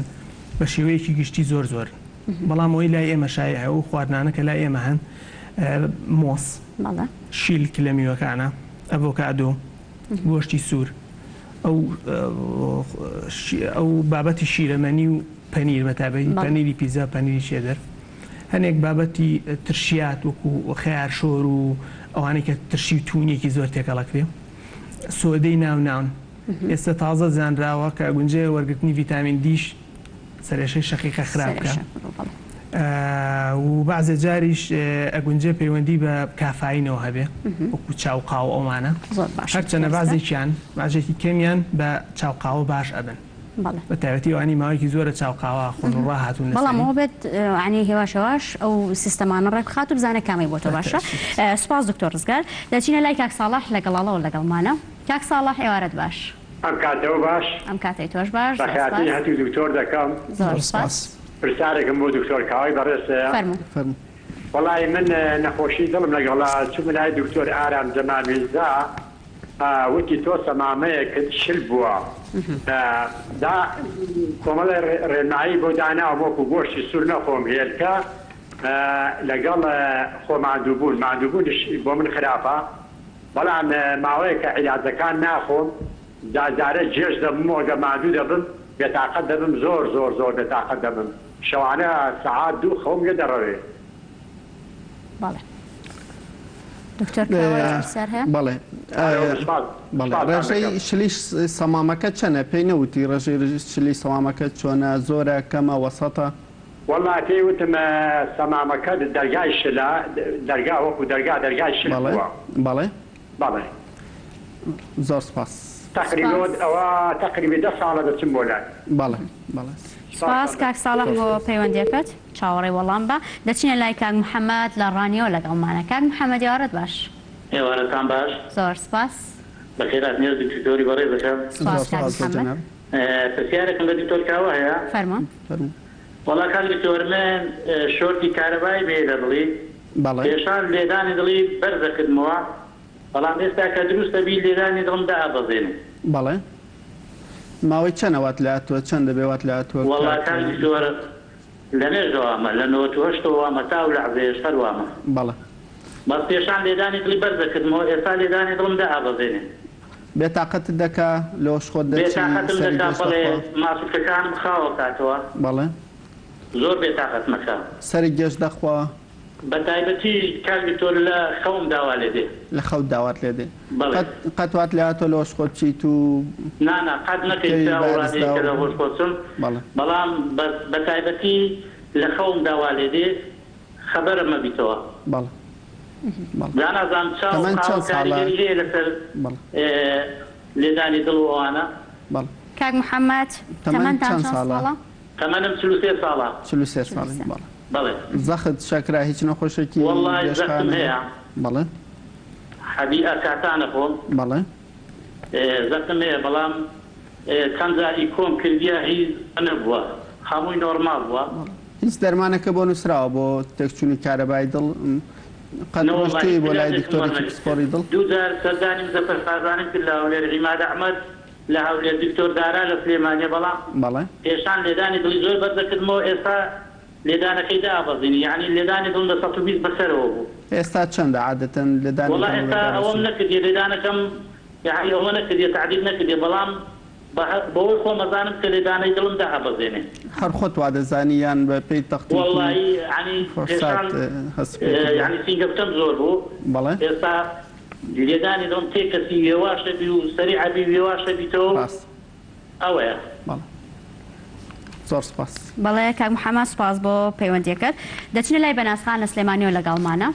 بە شێوەیەکی گشتی زۆر زۆرن. بەڵام ئەوەی لای ئێمە شایعە ئەو خواردنانە کە لای ئێمە هەن مۆز، شیلک لە میوەکانە، ئەڤۆکادۆ، گۆشتی سوور، ئەو ئەو بابەتی شیرەمەنی و پەنیر بە تایبەتی پەنیری پیتزا و پەنیری چێدەر، هەنێک بابەتی ترشیات وەکو خەیار شۆر و ئەوانەی کە ترشی و توونیەکی زۆر تێکەڵەکرێ، سۆدەی ناو ناون. ئێستا تازە زانراوە کە ئەگونجێ وەرگرتنی ڤیتامین دیش سەرئێشەی شەقیقە خراپ بکا و بەعزێ جاریش ئەگونجێ پەیوەندی بە کافاینەوە هەبێ وەکو چا و قاوە ئەوانە هەرچەنە بەعزێکیان بەعزێکی کەمیان بە چا و قاوە باش ئەبن بە تایبەتی ئەوانەی ماوەیەکی زۆرە چا و قاوە ئەخۆن و ڕاهاتوون لەسەری. بەڵام ئەوە بێت یانی هێواش هێواش ئەو سیستەمانە ڕێک بخات و بزانێت کامەی بۆ تۆ باشە. سوپاس دکتۆر ڕزگار. دەچینە لای کاک ساڵح لە گەڵاڵەوە لەگەڵمانە. کاک ساڵح ئێوارەت باش. ئەم کاتەو باش. ئەم کاتەی تۆش باش زۆر بەخێرهاتنی سپاس. هەردوو دکتۆر دەکەم. زۆر سپاس. پرسیارێکم بۆ دکتۆر کاوەی بەڕێز هەیە. فەرموو. فەرموو. وەڵایی من نەخۆشی دڵم لەگەڵە چوومە لای دکتۆر ئارام جەمال میرزا وتی تۆ سەمامەیەکت شل بووە دا کۆمەڵێ ڕێنمایی بۆ داناوم وەکو گۆشتی سوور نەخۆم هێلکە لەگەڵ خۆ ماندووبوون ماندووبوونیش بۆ من خراپە بەڵام ماوەیەکە عیلاجەکان ناخۆم جار جارە گێژ دەبم و ئەگەر ماندوو دەبم بێتاقەت دەبم زۆر زۆر زۆر بێتاقەت دەبم شەوانە سەعات دوو خەوم لێ دەڕەوێ. بەڵێ. دکتۆر کاوە پرسیار هەیە؟ بەڵێ بەڵێ ڕێژەی شلی سەمامەکە چەنە پێی نەوتی ڕێژەی شلی سەمامەکە چۆنە زۆرە کەمە وەسەتە؟ وەڵا پێی وتم سەمامەکەت دەرگای شلە دەرگا وەکو دەرگا دەرگای شل بەڵێ بووە. بەڵێ بەڵێ. زۆر سپاس. تەقریبی سپاس. ئەوە تەقریبی دە ساڵە دەچم بۆ لای. بەڵێ بەڵێ. سپاس کاک ساڵح بۆ پەیوەندیەکەت چاوەڕێی وەڵام بە. دەچینە لای کاک محەمەد لە ڕانیەوە لەگەڵمانە. کاک محەمەد ئێوارەت باش. ئێوارەتان باش. زۆر سپاس. بەخێرهاتنی هەردوو دکتۆری بەڕێز دەکەم. سپاس زۆر کاک سپاس بۆ محەمەد. جەنابت. پرسیارێکم لە دکتۆر کاوە هەیە. فەرموو. فەرموو. وەڵا کاک دکتۆر من شۆرتی کارەبای بێ لە دڵی بەڵێ. پێشان لێدانی دڵی بەرزەکردمەوە بەڵام ئێستا کە دروستە بی لێدانی دڵم دائەبەزێنێ. بەڵێ ماوەی چەنە وات لە هاتووە چەند دەبێ وات لە هاتووە وەڵا کاک کاک دکتۆر لە مێژە وامە لە 98ەوە وامە تا ئەو لەحزەیەش هەر وامە. بەڵێ. بەس پێشان لێدانی دڵی بەرزەکردمەوە ئێستا لێدانی دڵم دائەبەزێنێ. بێ تاقەتت دەکا لۆش خۆت دەچی بێتاقەتم سەری دەکا گێژ بەڵێ دەخوا. ماسولکەکانم خاو ئەکاتەوە. بەڵێ. زۆر بێتاقەتم ئەکا. سەری گێژ دەخوا. بەتایبەتی کاک دکتۆر لە خەوم داوا لێ دێ. لە خەوت داوات لێ دێ. بەڵێ. قەت قەت وات لێ هاتوە لە هۆش خۆت بچیت و نا نا قەت بکەوی نەکەیتە بە ئەو ئەرزدا ڕادەیە کە و لە هۆش خۆ چم بەڵێ. بەڵام بەس بەتایبەتی لە خەوم داوا لێ دێ خەبەرم ئەبیتەوە. بەڵێ بەڵێ. جا نازانم چاو تەمەن قاوە چەند ساڵە؟ کاریگەری هەیە لەسەر بەڵێ. لێدانی دڵ و ئەوانە؟ بەڵێ. کاک محەمەد تەمەن تەمەنتان چەند چەند ساڵە؟ ساڵە؟ تەمەنم 43 ساڵە. 43 43 ساڵی بەڵێ. بەڵێ. زەخت شەکرە هیچ نەخۆشێکی وەڵای زەختم درێژخایەن هەیە؟ هەیە. بەڵێ. حەبی ئەکاتانە خۆم. بەڵێ. زەختم هەیە بەڵام چەند جار ئیکۆم کردیە هیچ نەبووە هەمووی نۆرماڵ بووە. هیچ دەرمانێکە بۆ نووسراوە بۆ تێکچوونی کارەبای دڵ؟ قەت نەوەڵا ڕۆشتووی هیچ بۆ لای علاجێکم دکتۆرێکی وەرنەگرتیە. پسپۆڕی دڵ؟ دوو جار سەردانی مزەفەر قازانیم کرد لە هەولێر، عیماد ئەحمەد لە هەولێر، دکتۆر دارا لە سلێمانیە، بەڵام بەڵێ. پێشان لێدانی دڵی زۆر بەرزەکردمەوە ئێستا لێدانەکەی دابەزینی یەعنی لێدانی دڵم لە 120 بەسەرەوە بوو. ئێستا چەندە عادەتەن لێدانی وەڵا دڵ ئێستا ئەوەم لەگەڵ نەکردیە لێدانەکەم یەعنی ئەوە نەکردیە تەعدیل نەکردیە بەڵام بەوەی خۆم ئەزانم کە لێدانەی دڵم دائەبەزێنێ. هەر خۆت وادەزانی یان بە پێی تەختیک و وەڵایی یەعنی فۆرسات پێشان هەست پێ کردووە؟ یەعنی سینگەبتەم زۆر بوو بەڵێ. ئێستا لێدانی دڵم تێ کەسی یەواش ئەبی و سەریع ئەبی و یەواش ئەبیتەوە و ڕاستە. ئەوەیە. بەڵێ زۆر سوپاس. بەڵێ کاک محەمەد سوپاس بۆ پەیوەندیەکەت. دەچینە لای بەناز خان لە سلێمانیەوە لەگەڵمانە.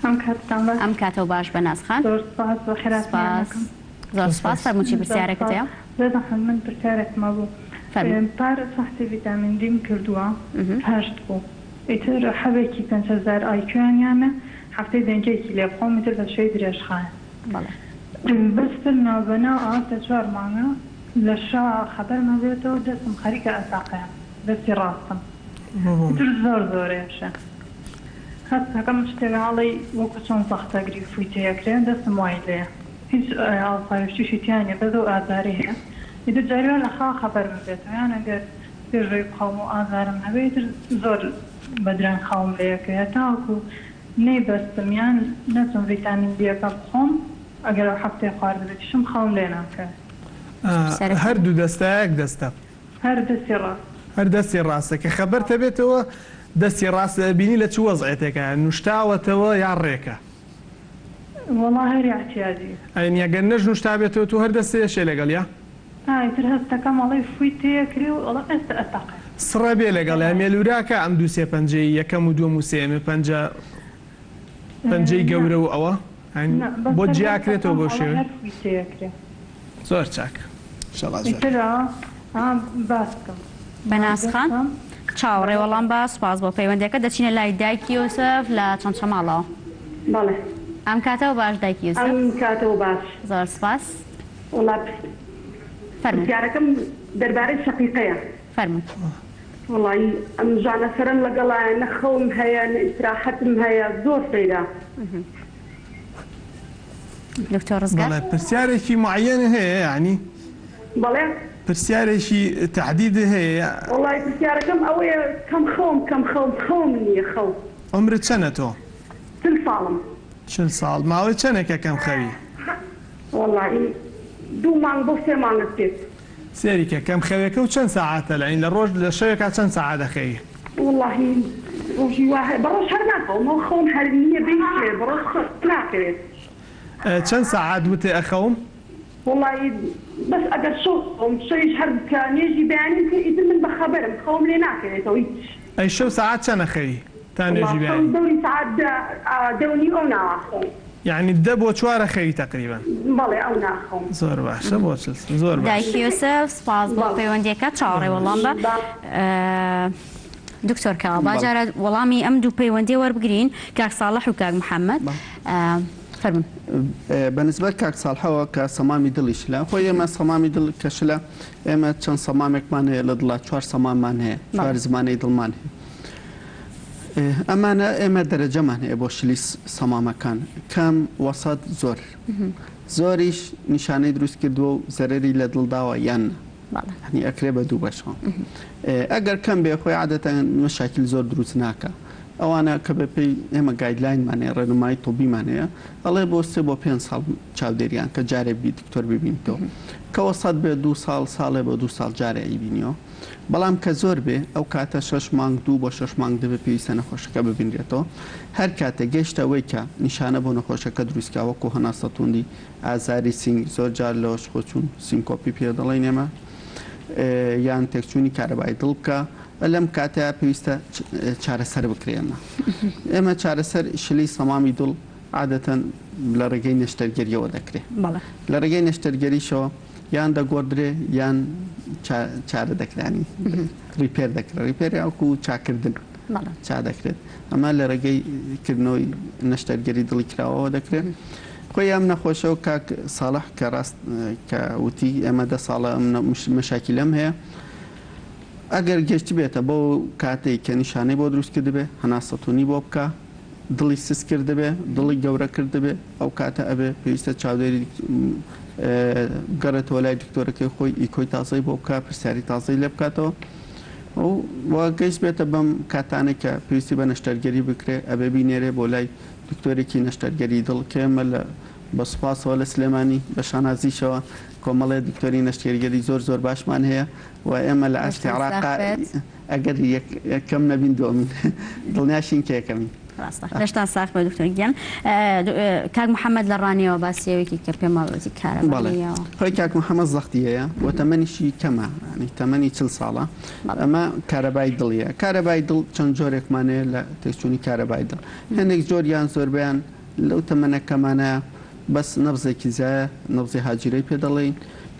ئەم کاتتان باش. ئەم کاتەو باش بەناز خان. زۆر سوپاس بەخێرهاتنیان سوپاس. ئەکەم. زۆر سوپاس فەرموو چی زۆر پرسیارێکت سوپاس. هەیە؟ بێزەحمەت من پرسیارێکم هەبوو. فەرموو. پار فەحسی ڤیتامین دیم کردووە هەشت بوو ئیتر حەبێکی 5000 ئایکیویان یانە هەفتەی دەنکێکی لێ بخۆم ئیتر بە شێوەی درێژخایەن. بەڵێ. بەس تر ناوبەناو ئەوە سێ چوار مانگە لە شا خەبەرم ئەبێتەوە دەستم خەریکە ئەتەقێ دەستی ڕاستم ئیتر زۆر زۆر ئێشێ هەست ئەکەم شتێک ئەڵێی وەکو چۆن زەختەگری فووی تێ ئەکرێ دەستم وای لێیە هیچ ئاسایشتیشی تیا نیە بەس ئەو ئازارەی هەیە ئیتر جاری وا لە خەوا خەبەرم ئەبێتەوە یان ئەگەر پێش ئەوەی بخەوم و ئازارم هەبێ ئیتر زۆر بە درەنگ خەوم لێ ئەکەوێ تاوەکو نەیبەستم یان نەچم ڤیتامین دیەکە بخۆم ئەگەر ئەو هەفتەیە خواردبێتیشم خەوم لێ ناکەوێ. هەردوو دەستە یەک دەستە؟ هەر دەستی ڕاست. هەر دەستی ڕاستە کە خەبەرت ئەبێتەوە دەستی ڕاستت ئەبینی لە چ وەزعێتێکایە نوشتاوەتەوە یا ڕێکە؟ وەڵا هەر ئیعتیادی. ئەنی ئەگەر نەش نوشتابێتەوە تۆ هەر دەستت ئێشێ لەگەڵیا؟ ئا ئیتر هەست دەکەم ئەڵێی فووی تێ ئەکرێ و ئەڵێم ئێستا ئەتەقێ. سڕە بێ لەگەڵیا مێلوراکە ئەم دوو سێ پەنجەی یەکەم و دووەم و سێیەمێ پەنجە پەنجەی نا گەورە و ئەوە نا بەس بۆت هەر جیا هەست ئەکرێتەوە دەکەم بەو ئەڵێ شێوەیە؟ هەر فووی تێ ئەکرێ. زۆر چاک ئیشەڵا جوان. ئیتر ئا ئا باس بکەم. بەناز خان دەستم چاوەڕێ بەڵێ. وەڵام بە سوپاس بۆ پەیوەندیەکە دەچینە لای دایکی یوسف لە چەمچەماڵەوە. بەڵێ. ئەم کاتەوە باش دایکی یوسف. ئەم کاتەوە باش. زۆر سوپاس. وەڵا فەرموو. پرسیارەکەم دەربارەی شەقیقەیە. فەرموو. وەڵایی ئەم ژانەسەرەم لەگەڵایە نە خەوم هەیە نە ئیسراحەتم هەیە زۆر سەیرە. دکتۆر ڕزگار. بەڵێ پرسیارێکی معەیەن هەیە یانی؟ بەڵێ. پرسیارێکی تەحدید هەیە؟ وەڵایی پرسیارەکەم ئەوەیە کەم خەوم کەم خەوم خەوم نییە خەو. عومرت چەنە تۆ؟ 40 ساڵم. 40 ساڵ ماوەی چەنێکە کەم خەوی؟ وەڵایی دوو مانگ بۆ سێ مانگ ئەچێت. سەیری کە کەم خەوێکە و چەند سەعاتە لەعین لە ڕۆژ لە شەوێکا چەند سەعات ئەخەوی؟ وەڵاهی. ڕۆژی وا هەیە بەڕۆژ هەر ناخەوم ئەو خەوم هەر نییە بێ هیچ شێ بەڕۆژ خەوم ناکەوێت. چەند سەعات وتێ ئەخەوم؟ وەڵایی بەس ئەگەر شەو خەوم شەویش هەر کە نوێژی بەیانیم کرد ئیتر من بەخەبەرم خەوم لێ ناکەوێتەوە هیچ. ئەی شەو سەعات چەند ئەخەوی تا وەڵا نوێژی شەو بەیانی؟ دەوری سەعات دە دە و نیو ئەو ناوە ئەخەوم. یەعنی دە بۆ چوار ئەخەوی تەقریبەن؟ بەڵێ ئەو نا ئەخەوم. زۆر باشە بۆ چل زۆر باش. دایک یوسف سپاس بۆ بەڵێ. پەیوەندیەکەت چاوەڕێی وەڵام بە. با. دکتۆر کاوە با بەڵێ. جارە وەڵامی ئەم دوو پەیوەندیە وەربگرین کاک ساڵح و کاک محمد بەڵێ. فەرموون. بە نسبەت کاک ساڵحەوە کە سەمامی دڵی شلە خۆی ئێمە سەمامی دڵ کە شلە ئێمە چەند سەمامێکمان هەیە لە دڵا چوار سەماممان هەیە چوار زمانەی دڵمان هەیە ئەمانە ئێمە دەرەجەمان هەیە بۆ شلی سەمامەکان کەم وەسەت زۆر زۆریش نیشانەی دروست کردووە و زەرەری لە دڵ داوە یان نا یانی ئەکرێ بە دوو بەشەوە ئەگەر کەم بێ خۆی عادەتەن مەشاکیل زۆر دروست ناکا ئەوانە کە بە پێی ئێمە guideline مان هەیە ڕێنمایی طبیمان هەیە ئەڵێ بۆ سێ بۆ پێنج ساڵ چاودێریان کە جارێ بی دکتۆر ببینیتەوە کە وەسەت بێ دوو ساڵ ساڵێ بۆ دوو ساڵ جارێ ئەیبینیەوە بەڵام کە زۆر بێ ئەو کاتە شەش مانگ دوو بۆ شەش مانگ دەبێ پێویستە نەخۆشەکە ببینرێتەوە هەر کاتێ گەیشتە ئەوەی کە نیشانە بۆ نەخۆشەکە دروست کا وەکو هەناسە توندی ئازاری سینگ زۆر جار لەوەش خۆچوون syncope ی پێ دەڵێین ئێمە یان تێکچوونی کارەبای دڵ بکە لەم کاتەیا پێویستە چارەسەر بکرێ ئێمە ئێمە چارەسەر شلی سەمامی دڵ عادەتەن لە ڕێگەی نەشتەرگەریەوە دەکرێ لە ڕێگەی نەشتەرگەریشەوە یان دەگۆڕدرێ یان چارە دەکرانی repair دەکرێت repair یاوەکو چاکردن چا دەکرێت ئەمە لە ڕێگەی کردنەوەی نەشتەرگەری دڵی کراوەوە دەکرێت خۆی ئەم نەخۆشە و کاک ساڵح کە ڕاست کە وتی ئێمە دە ساڵە ئەم مەشاکیلەم هەیە ئەگەر گەشتبێتە بەو کاتەی کە نیشانەی بۆ دروست کردبێ هەناسەتونی بۆ بکا دڵی سست کردبێ دڵی گەورە کردبێ ئەو کاتە ئەبێ پێویستە چاودێری بگەڕێتەوە لای دکتۆرەکەی خۆی ئیکۆی تازەی بۆ بکا پرسیاری تازەی لێ بکاتەوە و گەشت بێتە بەم کاتانەی کە پێویستی بە نەشتەرگەری بکرێ ئەبێ بینێرێ بۆ لای دکتۆرێکی نەشتەرگەری دڵ کە ئێمە لە بە سوپاسەوە لە سلێمانی بە شانازیشەوە کۆمەڵێ دکتۆری نەشتەرگەری زۆر زۆر باشمان هەیە و ئێمە لە ئاستی لەشتان عێراقا ساغ بێت. ئەگەر یەکەم نەبین دووەمین دڵنیاشین کە یەکەمین. ڕاستە لەشتان ساغ بێت دکتۆر گیان. کاک محەمەد لە ڕانیەوە باسی ئەوەی کرد کە پێم وابێ وتی کارەبا بەڵێ نییە. خۆی کاک محەمەد زەختی هەیە و تەمەنیشی کەمە یانی تەمەنی 40 ساڵە ئەمە کارەبای دڵیە کارەبای دڵ چەند جۆرێکمان هەیە لە تێکچوونی کارەبای دڵ هەندێک جۆریان زۆربەیان لەو تەمەنە کەمانە بەس نەبزێکی زیایە نەبزی هاجیرەی پێ دەڵێین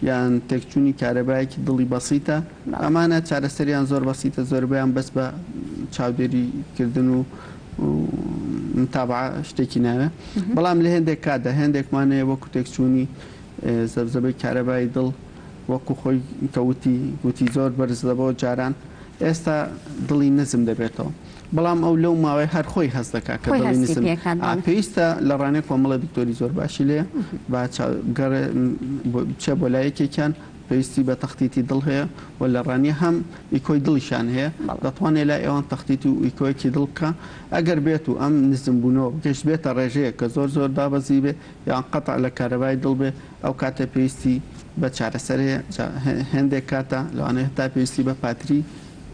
یان تێکچوونی کارەبایەکی دڵی بەسیتە ئەمانە چارەسەریان زۆر بەسیتە زۆربەیان بەس بە چاودێری کردن و متابعە شتێکی ناوێ بەڵام لە هێندێک کاتدا هێندێکمان هەیە وەکو تێکچوونی زەبزەبەی کارەبای دڵ وەکو خۆی کە وتی وتی زۆر بەرز دەبەوە جاران ئێستا دڵی نزم دەبێتەوە بەڵام ئەو لەو ماوەی هەر خۆی هەست دەکات کە خۆی دڵی هەستی نزم پێکات ئا بەڵێ. پێویستە لە ڕانیە کۆمەڵە دکتۆری زۆر باشی لێیە با چاو بگەڕێ بچێ بۆ لای یەکێکیان پێویستی بە تەختیتی دڵ هەیە و لە ڕانیە هەم ئیکۆی دڵیشیان هەیە بەڵێ. دەتوانێ لای ئەوان تەختیت و ئیکۆیەکی دڵ بکا ئەگەر بێت و ئەم نزم بوونەوە گەشت بێتە ڕێژەیەک کە زۆر زۆر دابەزی بێ یان قەتع لە کارەبای دڵ بێ ئەو کاتە پێویستی بە چارەسەر هەیە جا هێندێک کاتە لەوانەیە هەتا پێویستی بە پاتری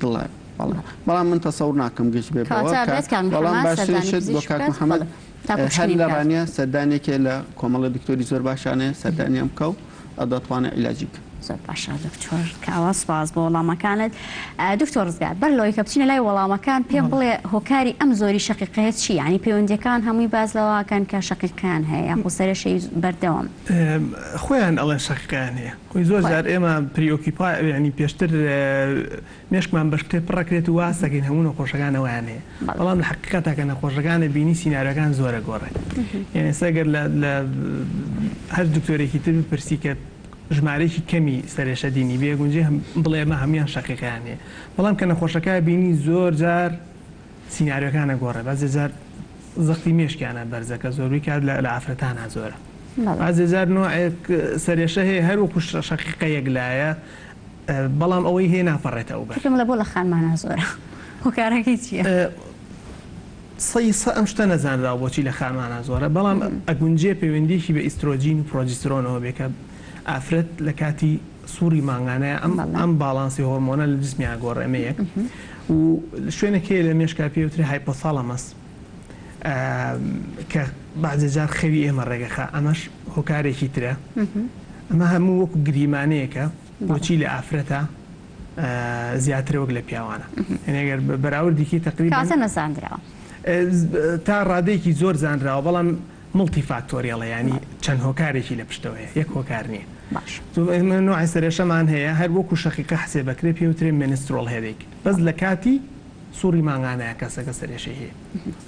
دڵ هەبێ. بەڵێ بەڵام من تەسەور ناکەم گشت بێ بەوە کەواتە کە بێت کاک بەڵام محەمەد باشترین سەردانی شت بۆ پزیشک کاک بکات محەمەد بەڵێ تاکو هەر پشکنین لە بکات. ڕانیە سەردانێکێ لە کۆمەڵە دکتۆری زۆر باشانەیە سەردانیان بکە و دەتوانێ عیلاجی بکە. زۆر باشە دکتۆر کاوە سوپاس بۆ وەڵامەکانت. دکتۆر ڕزگار بەر لەوەی کە بچینە لای وەڵامەکان پێم بڵێ هۆکاری ئەم زۆری شەقیقەیە چییە؟ یانی پەیوەندییەکان هەمووی باس لەوە ئەکەن کە شەقیقەیان هەیە یاخود سەرێشەی بەردەوام. خۆیان ئەڵێن شەقیقەیان هەیە. خۆی زۆر خۆیان. جار ئێمە preoccupy یانی پێشتر مێشکمان بە شتێ پڕ ئەکرێت و وا هەست ئەکەین هەموو نەخۆشەکان ئەوەیان هەیە بەڵام لە حەقیقەتا کە نەخۆشەکانە بینی سیناریۆکان زۆر ئەگۆڕێت یانی ئێستا گەر لە لە هەر دکتۆرێکی تر بپرسی کە ژمارەیەکی کەمی سەرێشە دینی بێ گونجێ بڵێ ئەمە هەموویان شەقیقەیان هەیە بەڵام کە نەخۆشەکە بینی زۆر جار سیناریۆکان ئەگۆڕێ بەزێ جار زەختی مێشکیانە بەرزە کە زۆربەی کات لە ئافرەتانا زۆرە بەزێ جار نۆعێک سەرێشە هەیە هەر وەکو شەقیقە یەک لایە بەڵام ئەوەی هەیە ناپەڕێتە ئەو بەر. پێم بڵێ بۆ لە خانمانا زۆرە هۆکارەکەی چیە؟ سەی سە ئەم شتە نەزانراوە بۆچی لە خانمانا زۆرە بەڵام ئەگونجێ پەیوەندیەکی بە ئیسترۆجین و پرۆجیسترۆنەوە بێ کە ئافرەت لە کاتی. سوڕی مانگانەیە ئەم ئەم باڵانسی هۆرمۆنە لە جسمیا گۆڕێ ئەمە یەک و شوێنێک هەیە لە مێشکا پێی وترێ hypothalamus کە بەعزێ جار خەوی ئێمە ڕێگەخا ئەمەش هۆکارێکی ترە ئەمە هەموو وەکو گریمانەیەکە بۆچی لە ئافرەتە زیاترە وەک لە پیاوانە یعنی ئەگەر بەراوردێکی تقریبا کەواتە نەزانراوە تا ڕادەیەکی زۆر زانراوە بەڵام multifactorial ە یانی چەند هۆکارێکی لە پشتەوە هەیە یەک هۆکار نییە. باش. ئێمە نۆعی سەرئێشەمان هەیە هەر وەکو شەقیقە حسێب ئەکرێ پێی وترێ menstrual headache بەس لە کاتی سوڕی مانگانەیە کەسەکە سەرئێشەی هەیە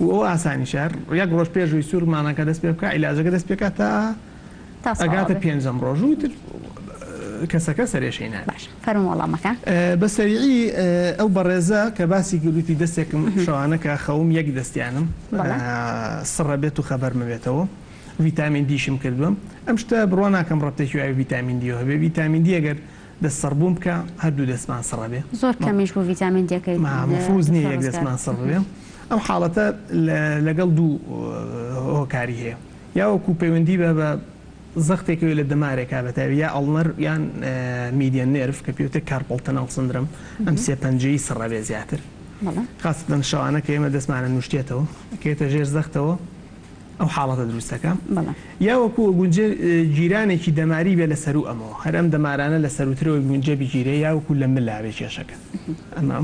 و ئەوە ئاسانیشە هەر یەک ڕۆژ پێش ئەوەی سوڕی مانگەکە دەست پێ بکا عیلاجەکە دەست پێ کا تا تا ساڵ ئەگاتە بێ. پێنجەم ڕۆژ و ئیتر کەسەکە سەرئێشەی نابێ. باشە فەرموو وەڵامەکە. بە سەریعی ئەو بەڕێزە کە باسی کرد وتی دەستێکم شەوانە کە خەوم یەک دەستیانم سڕە بێت و خەبەرمە بێتەوە ڤیتامین دیشم کردووە ئەم شتە بڕوا ناکەم ڕەبتێکی وای ڤیتامین دیەوە هەبێ ڤیتامین دی ئەگەر دەست سڕبوون بکە هەردوو دەستمان سڕە بێ زۆر کەمیش بوو ڤیتامین دیەکەی مفروز نییە یەک دەستمان سڕ بێ ئەم حاڵەتە لەگەڵ دوو هۆکاری هەیە یا وەکو پەیوەندی بە بە زەختێکەوەی لە دەمارێکا بە تایبەت یا ulnar یان median nerve کە پێوترێ carpal tunnel syndrome ئەم سێ پەنجەی سڕە بێ زیاتر خاسەتەن شەوانە کە ئێمە دەستمانە نوشتێتەوە ئەکەوێتە ژێر زەختەوە ئەو حاڵەتە دروستەکە یا وەکو گونجێ گیرانێکی دەماری بێ لە سەروو ئەمەوە هەر ئەم دەمارانە لە سەرووترەوە گونجێ بگیرێ یا وەکو لە ملا بێ کێشەکە ئەمە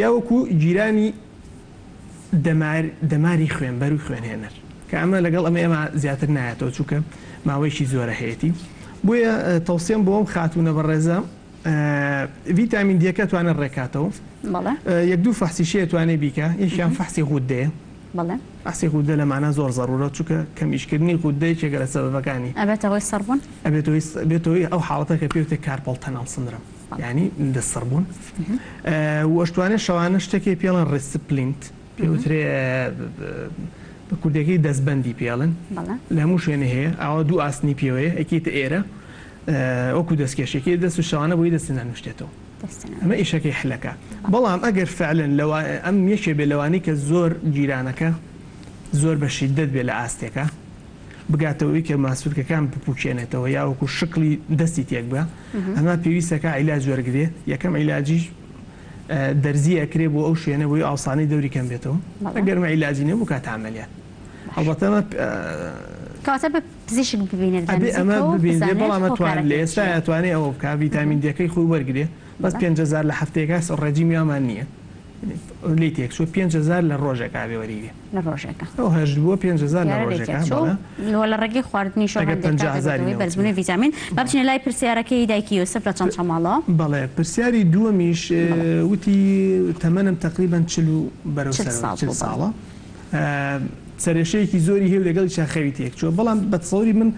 یا وەکو گیرانی دەمار دەماری خوێنبەر و خوێنهێنەر کە ئەمە لەگەڵ ئەمە ئێمە زیاتر نایەتەوە چونکە ماوەیەکی زۆرە هەیەتی بۆیە تەوسیەم بۆ ئەم خاتوونە بەڕێزە ڤیتامین دیەکە توانێت ڕێکاتەوە یەک دوو فەحسیشەیە توانێ بیکە یەکیان فەحسی غودەیە فەحسی غودە لەمانە زۆر زەڕورە چونکە کەم ئیشکردنی غودە یەکێکە لە سەبەبەکانی ئەبێتە هۆی سڕبوون ئەبێتە هۆی ئەو حاڵەتە کە پێوتێ carpal tunnel syndrome یانی دەست سڕبوون و ئەشتوانێ شەوانە شتێکی پێڵێن wrist splint پێوترێ بە کوردەکەی دەستبەندی پێڵن لە هەموو شوێنێ هەیە ئاوا دوو ئاسنی پێوەیە ئەکەیتە ئێرە وەکو دەستکێشێکی دەست و شەوانە بۆی دەست نانوشتێتەوە ئەمە ئیشەکەی حلەکە بەڵام ئەگەر فعلەن لەوە ئەم یەکێ بێ لەوانی کە زۆر گیرانەکە زۆر بە شیدەت بێ لە ئاستێکە بگاتەوە ئەوی کە ماسولکەکان بپوکێنێتەوە یا وەکو شکڵی دەستی تێک بە ئەمە پێویستەکە عیلاج وەرگێ یەکەم عیلاجیش دەرزی ئەکرێ بۆ ئەو شوێنە بۆی ئاوسانی دەوری کەم بێتەوە ئەگەر مە عیلاجی نەبوو کاتە عەمەلیات هەڵبەتە ئەمە کەواتە بە پزیشک ببینێت لە ئەبێ ئەمە نزیکەوە ببینرێ بزانێت بەڵام ئەتوان هۆکارەکەی لە چییە. ئێستا ئەتوانێ ئەوە بکا ڤیتامین دیەکەی خۆی وەرگرێ بەس 5000 لە هەفتەیەکا ڕێجیمی وامان نییە لێی تێکچووە 5000 لە ڕۆژێکا ئەبێ وەریگرێ لە ڕۆژێکا ئەو هەشت بووە 5000 لە دیارە لێی ڕۆژێکا تێکچوو بەڵێ و لە ڕێگەی خواردنیشەوە ئەگەر هەندێک کات 50 دەبێتە هەزاری هۆی نەوتبێ بەرزبوونی ڤیتامین با بچینە لای پرسیارەکەی دایکی یوسف لە چەمچەماڵەوە. بەڵێ پرسیاری دووەمیش بەڵێ. وتی تەمەنم تەقریبەن 40 و بەرەو 40 سەرەوە ساڵ 40 بوو بەڵێ. ساڵە سەرئێشەیەکی زۆری هەیە و لەگەڵیشا خەوی تێکچووە، بەڵام بە تەسەوری من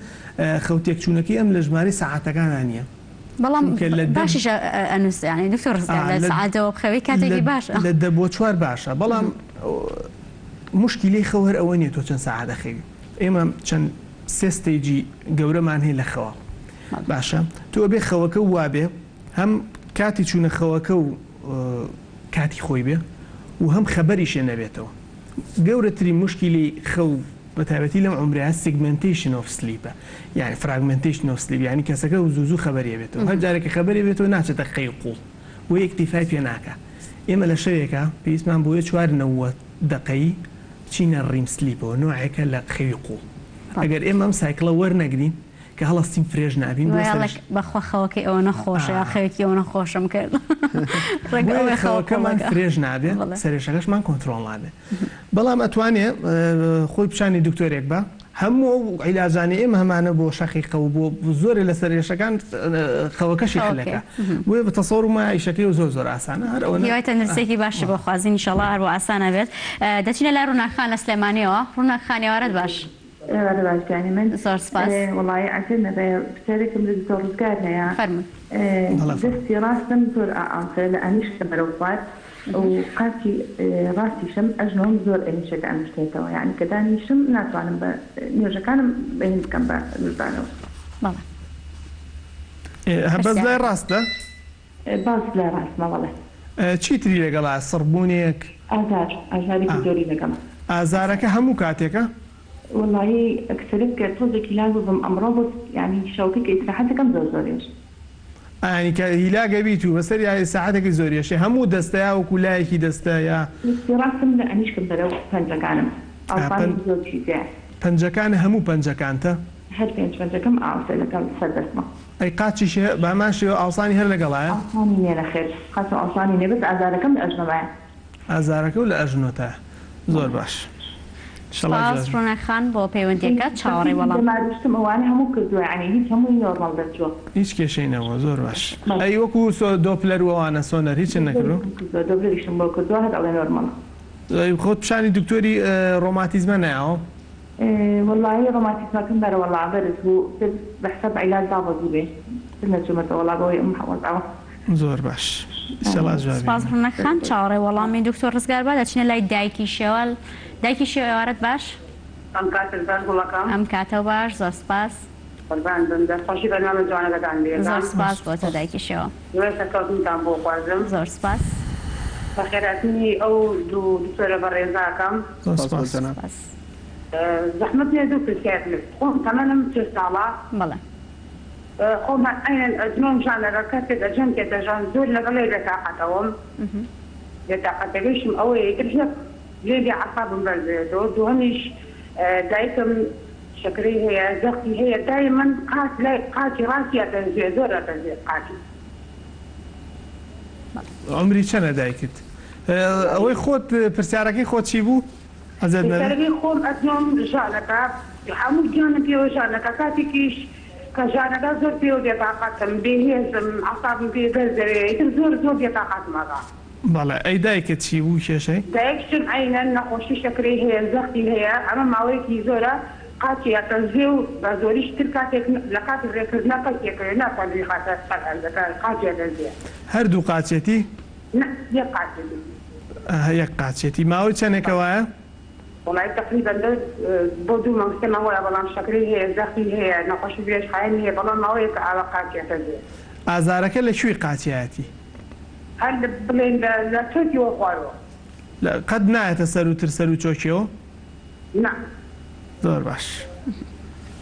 خەو تێکچوونەکەی ئەم لە ژمارەی سەعاتەکانا نییە. بەڵام چونکە لە دە باشیشە ئەنووسێ یانی دکتۆر ڕزگار لە لە سەعاتەوە بخەوی لە کاتێکی باشە. لە دە بۆ چوار باشە، بەڵام موشکیلەی خەو هەر ئەوە نییە تۆ چەند سەعات ئەخەوی. ئێمە چەند سێ stage ی گەورەمان هەیە لە خەوا. باشە تۆ ئەبێ خەوەکە وابێ هەم کاتی چوونە خەوەکە و کاتی خۆی بێ و هەم خەبەریشێ نەبێتەوە. گەورەترین موشکیلەی خەو بە تایبەتی لەم عومرەیا segmentation of sleep ە یانی fragmentation of sleep یانی کەسەکە زوو زوو خەبەری ئەبێتەوە هەر جارێک کە خەبەری ئەبێتەوە ناچێتە خەوی قوڵ بۆیە ئیکتیفای پێ ناکا ئێمە لە شەوێکا پێویستمان بۆیە چوار 90 دەقەیی بچینە REM sleep ەوە نۆعێکە لە خەوی قوڵ ئەگەر ئێمە ئەم cycle ە وەرنەگرین کە هەڵەستین fresh نابین بۆ وایە سەرش ڵێک بەخوا خەوەکەی ئەوەنە خۆشە یا خەوێکی ئەوەنە خۆشم کرد ڕێک بۆیە ئەوەیە خەوە خەوەکەمان قوڵەکە fresh نابێ بەڵێ سەرێشەکەشمان کۆنترۆڵ نابێ بەڵام ئەتوانێ خۆی پیشانی دکتۆرێک با هەموو ئەو عیلاجانەی ئێمە هەمانە بۆ شەقیقە و بۆ زۆرێ لە سەرئێشەکان خەوەکەشی خەوەکەی حلەکە بۆیە بە تەسەوڕم وایە ئیشەکەی زۆر زۆر ئاسانە هەر ئەوەنە هیوای تەندروستیەکی باشی بۆ خوازین ئیشەڵا هەر بۆ ئاسان ئەبێت دەچینە لای ڕووناک خان لە سلێمانیەوە ڕووناک خان ئێوارەت باش. ئێوارە باش گیانی من. زۆر سپاس. وەڵایی عەجەب نەبێ پرسیارێکم لە دکتۆر ڕزگار هەیە فەرموون. بەڵێ فەرموو. دەستی ڕاستم زۆر ئائاوسێ لە ئەنیشکە بەرەو خوار و قاچی ڕاستیشم ئەژنۆم زۆر ئەنیشەکە ئەنوشتێتەوە یانی کە دانیشم ناتوانم بە نوێژەکانم بەین بکەم بە نوشدانەوە. بەڵێ. بەس پرسیارەکە. لای ڕاستە؟ باس لای ڕاستمە بەڵێ. چی تری لەگەڵە؟ سڕبوونێک؟ ئازار، ئازارێکی زۆری لەگەڵە. ئازارەکە هەموو کاتێکە؟ وەڵایی ئەکسەرێت کە تۆزێکی لاو ببم ئەمڕۆ بۆ یانی شەوەکەی کە ئیسراحەت دەکەم زۆر زۆر ئێش. ئانی کە هیلاک ئەبیت و بەسەر یا ساعەتێکی زۆر یەشێ هەموو دەستە یا وەکو لایەکی دەستە یا. دەستی ڕاستم لە ئەنیشکم بەرەو پەنجەکانم ئاوسانی زۆر چیزەیە. پەنجەکان هەموو پەنجەکانتە؟ هەر پێنج پەنجەکەم ئاوسە لەگەڵ سەر دەستمە. ئەی قاچیش بە هەمان شێوە ئاوسانی هەر لەگەڵایە؟ ئاوسانی نیە نەخێر قاچم ئاوسانی نیە بەس ئازارەکەم لە ئەژنۆمایە. ئازارەکەو لە ئەژنۆتایە زۆر باش ئیشەڵا سوپاس جواب. ڕۆناک خان بۆ پەیوەندیەکەت چاوەڕێی وەڵام. دەماروشتم ئەوانە هەموو کردووە یانی هیچ هەمووی نۆرماڵ دەرچووە. هیچ کێشەی نەبووە زۆر باش ئەی وەکو سۆ دۆپلەر و ئەوانە سۆنەر هیچت نەکردووە؟ دۆپلەریشم کردووە دۆپلەریشم بۆ کردووە هەر ئەڵێ نۆرماڵە. ئەی خۆت پیشانی دکتۆری ڕۆماتیزمە نەیاوە؟ وەڵایی ڕۆماتیزمەکەم بەرە وەڵا بەرز بوو تر بە حساب عیلاج دابەزیبێ تر نەچوومەتە وەڵا بەوەی ئەم وەزعەوە. زۆر باش ئیشەڵا جوابی سپاس ڕوناک خان چاوەڕێی وەڵامی دکتۆر ڕزگار با دەچینە لای دایکی شێوال دایکی شێو ئێوارەت باش. ئەم کاتەت باش گوڵەکەم. ئەم کاتەو باش زۆر سپاس. قوربان بم دەست خۆشی بەرنامە جوانەکەتان لێ زۆر بام. سپاس بۆ تۆ دایکی شێوە. هیوای سەرکەوتنتان بۆ خوازم. زۆر سپاس. بەخێرهاتنی ئەو دوو دکتۆرە بەڕێزە ئەکەم. زۆر سپاس بۆ سپاس. جەناب. سپاس. زەحمەت نیە دوو پرسیار لێت خۆم تەمەنم 40 ساڵە. بەڵێ. خۆم عەینەن ئەجنۆم ژان لەگەڵ کەسێک ئەجنۆم تێتە ژان زۆر لەگەڵێ بێتاقەتەوەم بێتاقەتەکەیشم ئەوەیە ئیتر یەک لێ بێ عەسابم بەرز دەبێتەوە دووهەمیش دایکم شەکرەی هەیە زەختی هەیە دایمەن قاچ لای قاچی ڕاستی ئەتەنزێ زۆر ئەتەنزێ قاچی. عومری چەنە دایکت؟ ئەوەی خۆت پرسیارەکەی خۆت چی بوو؟ ئەزێت نەبێ. پرسیارەکەی خۆم ئەجنۆم ژانەکە هەموو گیانم پێوە ژانەکە کاتێکیش کە ژانەکە زۆر پێوە بێتاقەتم بێهێزم عەسابم پێ بەرز دەبێ ئیتر زۆر زۆر بێتاقەتم ئەکا. بەڵێ ئەی دایکت چی بوو کێشەی؟ دایکشم عەینەن نەخۆشی شەکرەی هەیە زەختی هەیە ئەمە ماوەیەکی زۆرە قاچی ئەتەزێ و بە زۆریش تر کاتێک لە کاتی ڕێکردنا پەکی ئەکەوێ ناتوانێ بیخاتە سەر ئەرزەکە قاچی ئەتەزێ. هەردوو قاچێتی؟ نا یەک قاچێتی. ئەها یەک قاچێتی ماوەی چەنێکە وایە؟ وەڵایی تەقریبەن دە بۆ دوو مانگ سێ مانگ وایە بەڵام شەکرەی هەیە زەختی هەیە نەخۆشی درێژخایەنی هەیە بەڵام ماوەیەکە ئاوا قاچیەکە زێ. ئازارەکە لە کوێی قاچیایەتی؟ هەر لە بڵێین لە لە چۆکیەوە خوارەوە. لە قەت نایەتە سەرووتر سەروو چۆکیەوە؟ نا. زۆر باش.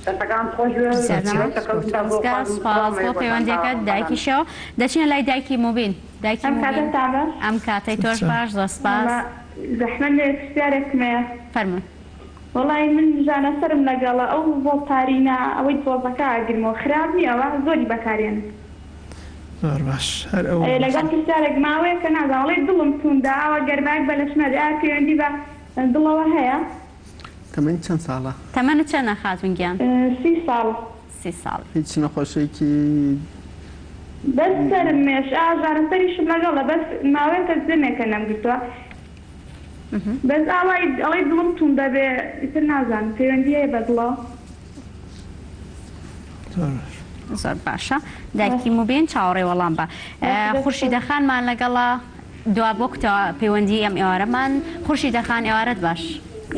دەستەکانت خۆش بێ پرسیار هیوای سەرکەوتنتان بۆ ڕزگار خوازم سوپاس سڵاوم بۆ هەیە بۆتان تا پەیوەندیەکەت دایکی خۆتان. شێوە دەچینە لای دایکی موبین دایکی ئەم موبین کاتەتان باش. ئەم کاتەی تۆش باش زۆر سوپاس. وەڵا زەحمەت نەبێ پرسیارێکم هەیە. فەرموون. وەڵایی من ژانە سەرم لەگەڵە ئەو ڤۆڵتارینە ئەوەی دۆزەکە ئەگرمەوە خراپ نیە ئەوە زۆری بەکارێنم. زۆر باش هەر ئەو. ئەرێ لەگەڵ پرسیارێک ماوەیەکە نازانم ئەڵێی دڵم توندە ئاوا گەرمایەک بە لەشما دێ ئایا پەیوەندی بە دڵەوە هەیە؟ تەمەنی چەند ساڵە؟ تەمەنت چەنە خاتوون گیان؟ 30 ساڵ. 30 ساڵ. هیچ نەخۆشیەکی. بەس سەرم مێش ئا ژانە سەریشم لەگەڵە بەس ماوەیەکە دەمێکە نەمگرتوە بەس ئاوای ئەڵێی دڵم توندە بێ ئیتر نازانم پەیوەندی هەیە بە دڵەوە. زۆر باشە دایکی موبین چاوەڕێی وەڵام بە. خورشیدە خانمان لەگەڵە دوا بۆ کوتەوە پەیوەندی ئەم ئێوارەمان خورشیدە خان ئێوارەت باش.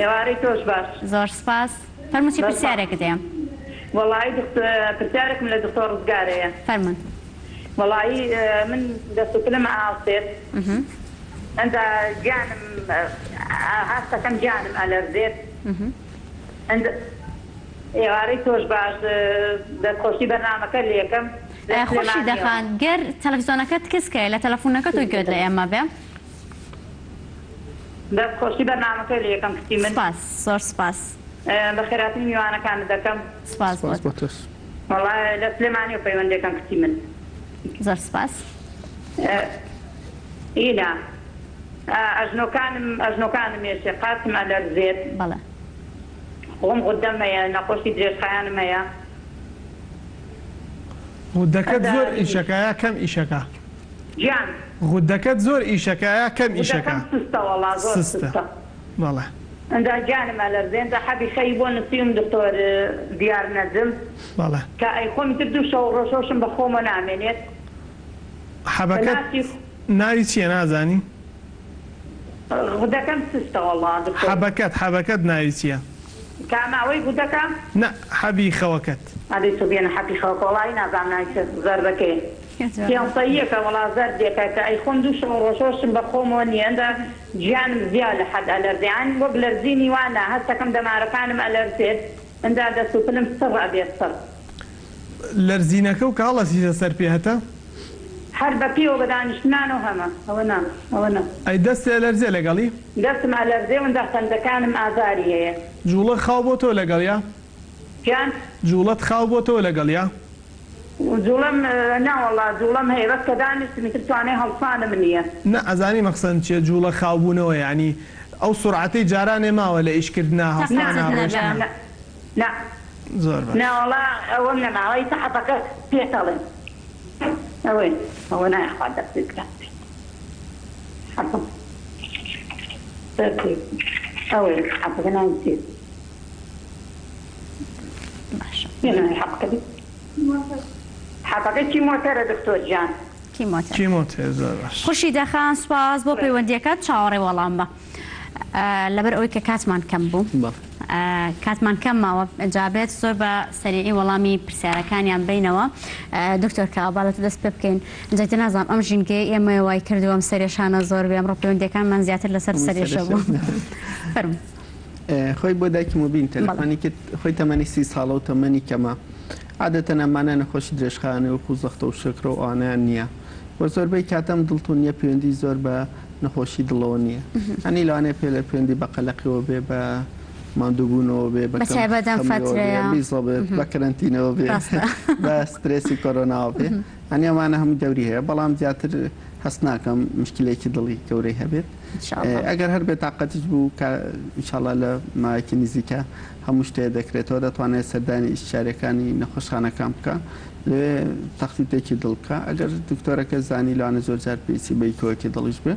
ئێوارەی تۆش باش. زۆر سپاس فەرموو چی پرسیارێکت هەیە؟ وەڵایی پرسیارێکم لە دکتۆر ڕزگار هەیە. فەرموون. وەڵایی من دەست و پلم ئاوسێت ئەنجا گیانم هەستەکەم گیانم ئەلەرزێت ئەنجا ئێوارەی تۆش باش دەستخۆشی بەرنامەکە لێکەم لە خورشیدە سلێمانیەوە. خان گەر تەلەفزیۆنەکەت کز کەی لە تەلەفونەکەت و گوێت لە ئێمە بێ. دەستخۆشی بەرنامەکە لێکەم کچی من. سپاس زۆر سپاس. بەخێراتنی میوانەکانت دەکەم. سپاس سپاس بۆت. بۆ تۆش. وەڵا لە سلێمانیەوە پەیوەندەکەم کچی من. زۆر سپاس. ئینا ئەژنۆکانم ئەژنۆکانم ئێشێ قاچم ئەلەرزێت. بەڵێ. خۆم غودەم هەیە نەخۆشی درێژخایەنم هەیە. غودەکەت زۆر ئیشەکا یا کەم ئیشەکا؟ گیان. غودەکەت زۆر ئیشەکا یا کەم ئیشەکا؟ غودەکەم سستە وەڵا زۆر سستە سستە. بەڵێ. ئنجا گیانم ئەلەرزێ ئنجا حەبی خەوی بۆ نوسیوم دکتۆر دیار نەجم بەڵێ. کە ئەیخۆم ئیتر دوو شەو ڕۆژ هۆشم بە خۆمەوە نامێنێت. حەبەکەت ناوی چیە نازانی؟ غودەکەم سستە وەڵا دکتۆر. حەبەکەت حەبەکەت ناوی چیە؟ کامە ئەوەی غودەکە؟ نا حەبی خەوەکەت. ئەدەی تۆ بێنە حەبی خەوەکە وەڵایی نازانم ناوی چیە زەردەکەی پێنسەییەکە وەڵا زەردێکە کە ئەیخۆم دوو شەو ڕۆژ هۆشم بە خۆمەوە نیە ئەنجا گیانم زیا لە حەد ئەلەرزێ یان وەک لەرزینی وا نا هەستەکەم دەمارەکانم ئەلەرزێت ئنجا دەست و پلم سڕ ئەبێت سڕ. لەرزینەکە و کە هەڵەسیتە سەر پێ هەتە؟ هەر بە پێوە بە دانیشتنانەوە هەمە ئەوە نا ئەوە نا. ئەی دەستت ئەلەرزێ لەگەڵی؟ دەستم ئەلەرزێ و پەنجەکانم ئازاری هەیە. جوڵە خاو بۆتەوە لەگەڵیا؟ گیان؟ جوڵەت خاو بۆتەوە لەگەڵیا؟ جوڵەم نا وەڵا جوڵەم هەیە بەس کە دانیشتم ئیتر توانای هەڵسانم نیە. نا ئەزانی مەخسەدم چیە جوڵە خاو بوونەوە یانی ئەو سوڕعەتەی جارانێ ماوە لە ئیش کردنا نا هەڵسانا نا ڕۆیشتنا. نا نا زۆر باش. نا وەڵا ئەوەم نەماوە ئیتر حەپەکە پێتەڵێم ئەوەی ئەوە نایخوا دەستی بکات حەپم دەستی ئەوەی حەپەکە ناوی چیە باشە. ناوی حەپەکە بی حەپەکە کیمۆتەرە دکتۆر گیان. کیمۆتەر. کیمۆتەر زۆر باش. خورشیدە خان سوپاس بۆ پەیوەندیەکەت چاوەڕێی وەڵام بە. لەبەر ئەوەی کە کاتمان کەم بوو کاتمان کەم ماوە جا بێت زۆر بە سەریعی وەڵامی پرسیارەکانیان بینەوە دکتۆر کاوە با لە تۆ دەست پێ بکەین جا نازانم ئەم ژینگەیە ئێمە وای کردووە ئەم سەرێشانە زۆر بێ ئەمڕۆ پەیوەندیەکانمان زیاتر لەسەر سەرێشە بوو فەرموو. خۆی بۆ دایکی موبین تەلەفۆنی کرد خۆی تەمەنی 30 ساڵە و تەمەنی کەمە عادەتەن ئەمانە نەخۆشی درێژخایەنی وەکو زەختە و شەکرە و ئەوانەیان نییە و زۆربەی کاتەم دڵتونیە پەیوەندی زۆر بە نەخۆشی دڵەوە نییە هەنی لەوانەیە پێ لە پەیوەندی بە قەلەقیەوە بێ بە ماندووبوونەوە بێ بە کەم بەتایبەت ئەم خەمیەوە بێ فەترەیە بیزەبت بە کەرەنتینەوە بێ ڕاستە بە سترێسی کۆرۆناوە بێ هەنی ئەمانە هەموو دەوری هەیە بەڵام زیاتر هەست ناکەم مشکلێکی دڵی گەورەی هەبێت ان شاء اللە. ئەگەر هەر بێتاقەتیش بوو کە ان شاء اللە لە ماوەیەکی نزیکە هەموو شتێ دەکرێتەوە دەتوانێت سەردانی ئیستشاریەکانی نەخۆشخانەکان بکا لەوێ تەختیتێکی دڵ بکا ئەگەر دکتۆرەکە زانی لەوانە زۆر جار پێویستی بە ئیکۆیەکی دڵیش بێ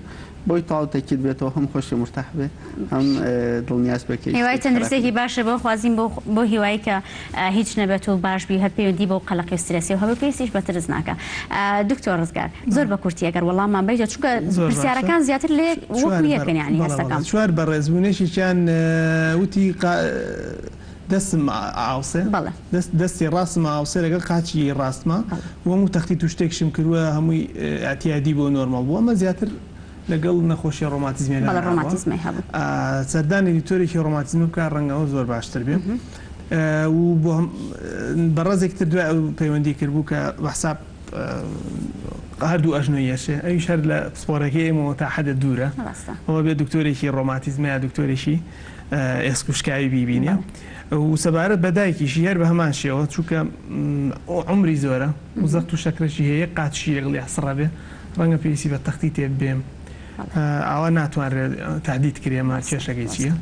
بۆی تەواو تەکید بێتەوە هەم خۆشی مورتاح بێ هەم دڵنیاش بێ کە هیچ هیوای شتێکی خراپی تەندروستیەکی نیە. باشە بۆ خوازین بۆ بۆ هیوایی کە هیچ نەبێت و باش بی هەر پەیوەندی بەو قەلەقی و سترێسیەوە هەبێ پێویستیش بە ترس ناکا دکتۆر ڕزگار زۆر بە کورتی ئەگەر وەڵاممان بەیتەوە چونکە زۆر باشە پرسیارەکان زیاتر لە یەک چوار وەکو بەڕ یەکن یانی بەڵێ بەڵێ هەستەکەم. چوار بەڕێز بوون یەکێکیان وتی قا دەستم ئاوسێ بەڵێ. دەست دەستی ڕاستم ئاوسێ لەگەڵ قاچی ڕاستما بەڵێ. و هەموو تەختیت و شتێکشم کردووە هەمووی ئیعتیادی بووە نۆرماڵ بووە ئەمە زیاتر لەگەڵ نەخۆشیە ڕۆماتیزمیەکان بەڵێ هەبووە ڕۆماتیزمەی هەبوو. سەردانی دکتۆرێکی ڕۆماتیزمە بکە ڕەنگە ئەوە زۆر باشتر بێ و بۆ بەڕێزێک تر دوای ئەو پەیوەندی کردبوو کە بە حساب هەردوو ئەژنۆی یەشێ ئەویش هەر لە پسپۆرەکەی ئێمەوە تا حەدە دوورە ڕاستە. ئەوە بێ دکتۆرێکی ڕۆماتیزمە یا دکتۆرێکی ئێسک و شکاوی بیبینێ و سەبارەت بە دایکیشی هەر بە هەمان شێوە چونکە عومری زۆرە و زەخت و شەکرەشی هەیە یەک قاچیشی لەگەڵیا سڕە بێ ڕەنگە پێویستی بە تەختی تێ بێم ئاوا ناتوانرێت تەهدید کرێ ئەمە کێشەکەی چییە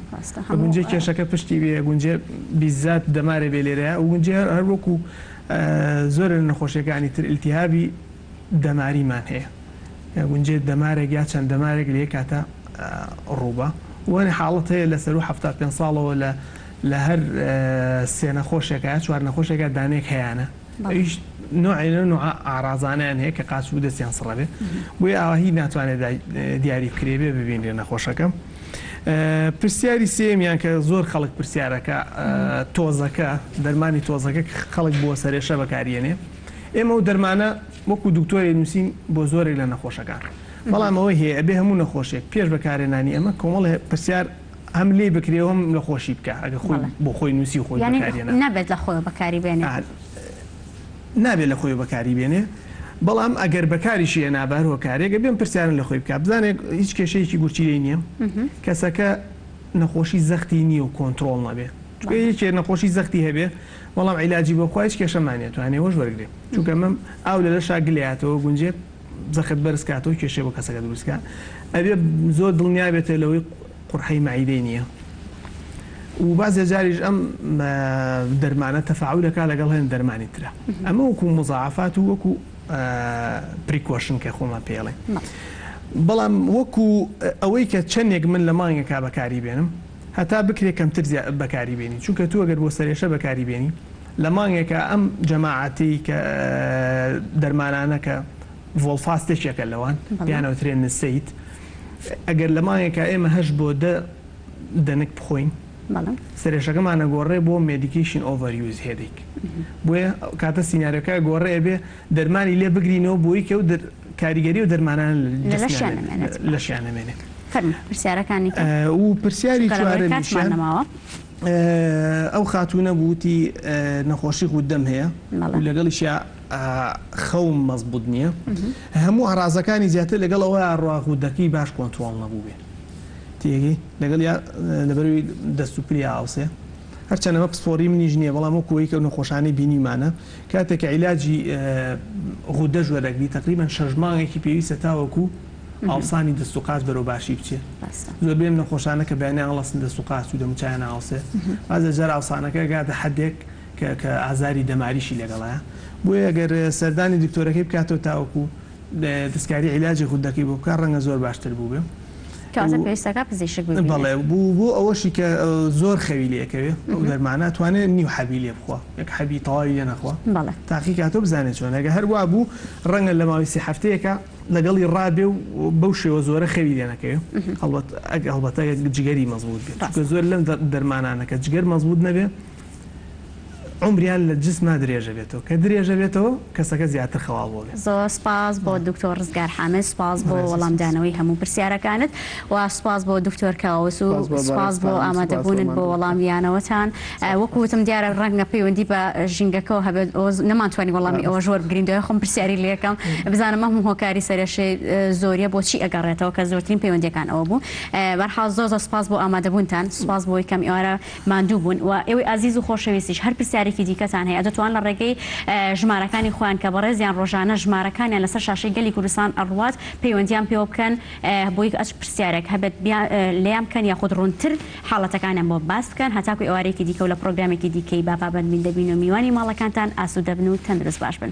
گونجێ کێشەکە پشتی بێ گونجێ بیزات دەمارێ بێ لێرەیە و گونجێ هەر وەکو زۆر لە نەخۆشیەکانی تر ئیلتیهابی دەماریمان هەیە گونجێ دەمارێک یا چەند دەمارێک لە یەک کاتا ڕووبا و هەنێ حاڵەت هەیە لە سەروو 75 ساڵەوە لە لە هەر سێ نەخۆشێکا یا چوار نەخۆشێکا دانەیەک هەیانە ئەویش نوعێ لەو نوعە ئاڕازانەیان هەیە کە قاچ و دەستیان سڕە بێ بۆیە ئاوا هیچ ناتوانێت دیاری بکرێ بێ ببینرێ نەخۆشەکە پرسیاری سێیەمیان کە زۆر خەڵک پرسیارەکە تۆزەکە دەرمانی تۆزەکە خەڵک بۆ سەرێشە بەکاریێنێ ئێمە و دەرمانە وەکو دکتۆرێ نووسین بۆ زۆرێک لە نەخۆشەکان بەڵام ئەوەی هەیە ئەبێ هەموو نەخۆشێک پێش بەکارێنانی ئەمە کۆمەڵێ پرسیار هەم لێی بکرێ و هەم لە خۆشی بکا ئەگەر خۆی بۆ خۆی نووسی و خۆی بەکاری هێنا. یانی نابێت لە خۆیەوە بەکاری بێنێ؟ نابێت لە خۆیەوە بەکاری بێنێ بەڵام ئەگەر بەکاریشی هێنا بە هەر هۆکارێک ئەبێ ئەم پرسیارە لە خۆی بکا بزانێ هیچ کێشەیەکی گورچیلەی نییە کەسەکە نەخۆشی زەختی نییە و کۆنترۆڵ نەبێ چونکە یەکێ نەخۆشی زەختی هەبێ بەڵام عیلاجی بۆ بخوا هیچ کێشەمان نییە توانێ وەش وەرگرێ چونکە ئەمە ئاو لە لەشا گلەیاتەوە گونجێ زەخت بەرز کاتەوە کێشەی بۆ کەسەکە دروست کا ئەبێ زۆر دڵنیا بێتە لەوەی قورحەی مەعیدەی نییە و بازێ جاریش ئەم دەرمانە تەفاعولەکە لەگەڵ هەن دەرمانی ترە ئەمە وەکو مزاعفات و وەکو precaution کە خۆمان پێڵێ بەڵام وەکو ئەوەی کە چەندێک من لە مانگێکا بەکاری بێنم هەتا بکرێ کەمتر بەکاری بێنی چونکە تو ئەگەر بۆ سەرێشە بەکاری بێنی لە مانگێکا ئەم جەماعەتەی کە دەرمانانە کە ڤۆڵفاست یەکێکە لەوان پێیان ئەوترێ NSAID ئەگەر لە مانگێکا ئێمە هەشت بۆ دە دەنک بخۆین سەرێشەکەمان ئەگۆڕێ بۆ medication overuse headache بۆیە کاتە سیناریۆکە گۆڕێ ئەبێ دەرمانی لێ بگرینەوە بۆی کە و کاریگەری و دەرمانان لەشیان نەمێنێ. فەرموو پرسیارەکانی و پرسیاری چوارەمیشیان. نەماوە. ئەو خاتوونە بوو وتی نەخۆشی غوددەم هەیە و لەگەڵیشیا خەوم مەزبوط نییە. هەموو ئەعرازەکانی زیاتر لەگەڵ ئەوە ئەڕوا غوددەکەی باش کۆنترۆڵ نەبووبێ. تێگەی؟ لەگەڵیا لەبەرئەوەی دەست و پلی ئاوسێ. هەرچەند ئەمە پسپۆڕی منیش نییە بەڵام وەکو ئەوەی کە ئەو نەخۆشانەی بینیومانە کاتێک کە عیلاجی غودەش وەرەگری تەقریبەن شەش مانگێکی پێویستە تاوەکو ئاوسانی دەست و قاچ بەرەو باشی بچێ. زۆربەی ئەم نەخۆشانە کە بەیانیان هەڵەسن دەست و قاچ و دەموچاویان ئاوسێ. بەعزێ جار ئاوسانەکە ئەگاتە حەدێک کە کە ئازاری دەماریشی لەگەڵایە. بۆیە گەر سەردانی دکتۆرەکەی بکاتەوە تاوەکو دەستکاری عیلاجی غودەکەی بۆ بکات ڕەنگە زۆر باشتر بووبێ. کەواتە پێویستەکە پزیشک ببینێت. بەڵێ بۆ ئەوەشی کە زۆر خەوی لێ ئەکەوێ ئەو دەرمانە ئەتوانێ نیو حەبی لێ بخوا یەک حەبی تەواوی لێ نەخوا تاقی کاتەوە بزانێ چۆنە گەر هەر وا بوو ڕەنگە لە ماوەی سێ هەفتەیەکا لەگەڵی ڕابێ و بەو شێوە زۆرە خەوی لێ نەکەوێ هەڵبەت هەڵبەتە جگەری مەزبووت بێت چونکە زۆر لەم دەرمانانە کە جگەر مەزبووت نەبێ عومریان لە جسما درێژە بێتەوە کە درێژە بێتەوە کەسەکە زیاتر خەواڵ بۆ بێ. زۆر سوپاس بۆ دکتۆر ڕزگار حامد سوپاس بۆ وەڵام دانەوەی هەموو پرسیارەکانت و سوپاس بۆ دکتۆر کاوس و سوپاس بۆ ئامادەبوونت بۆ وەڵام یانەوەتان وەکو وتم دیارە ڕەنگە پەیوەندی بە ژینگەکەوە هەبێت نەمانتوانی وەڵامی ئەوەش وەربگرین دوای خۆم پرسیاری لێکەم بزانم ئەم هۆکاری سەرێشەی زۆریە بۆچی ئەگەڕێتەوە کە زۆرترین پەیوەندیەکان ئەوە بوو بەرحاڵ زۆر زۆر سوپاس بۆ ئامادەبوونتان سوپاس بۆی کەم ئێوارە ماندوو بوون و ئێوەی ئازیز و خۆشەویستیش هەر پرسیارێکی دیکەتان هەیە دەتوان لە ڕێگەی ژمارەکانی خۆیان کە بەڕێزیان ڕۆژانە ژمارەکانیان لەسەر شاشەی گەلی کوردستان ئەڕوات پەیوەندیان پێوە بکەن بۆی ئەچ پرسیارێک هەبێت لێیان بکەن یاخود ڕوونتر حاڵەتەکانیان بۆ باس بکەن هەتاکو ئێوارەیەکی دیکە و لە پڕۆگرامێکی دیکەی با پابەند بین دەبین و میوانی ماڵەکانتان ئاسوودە بن و تەندروست باش بن.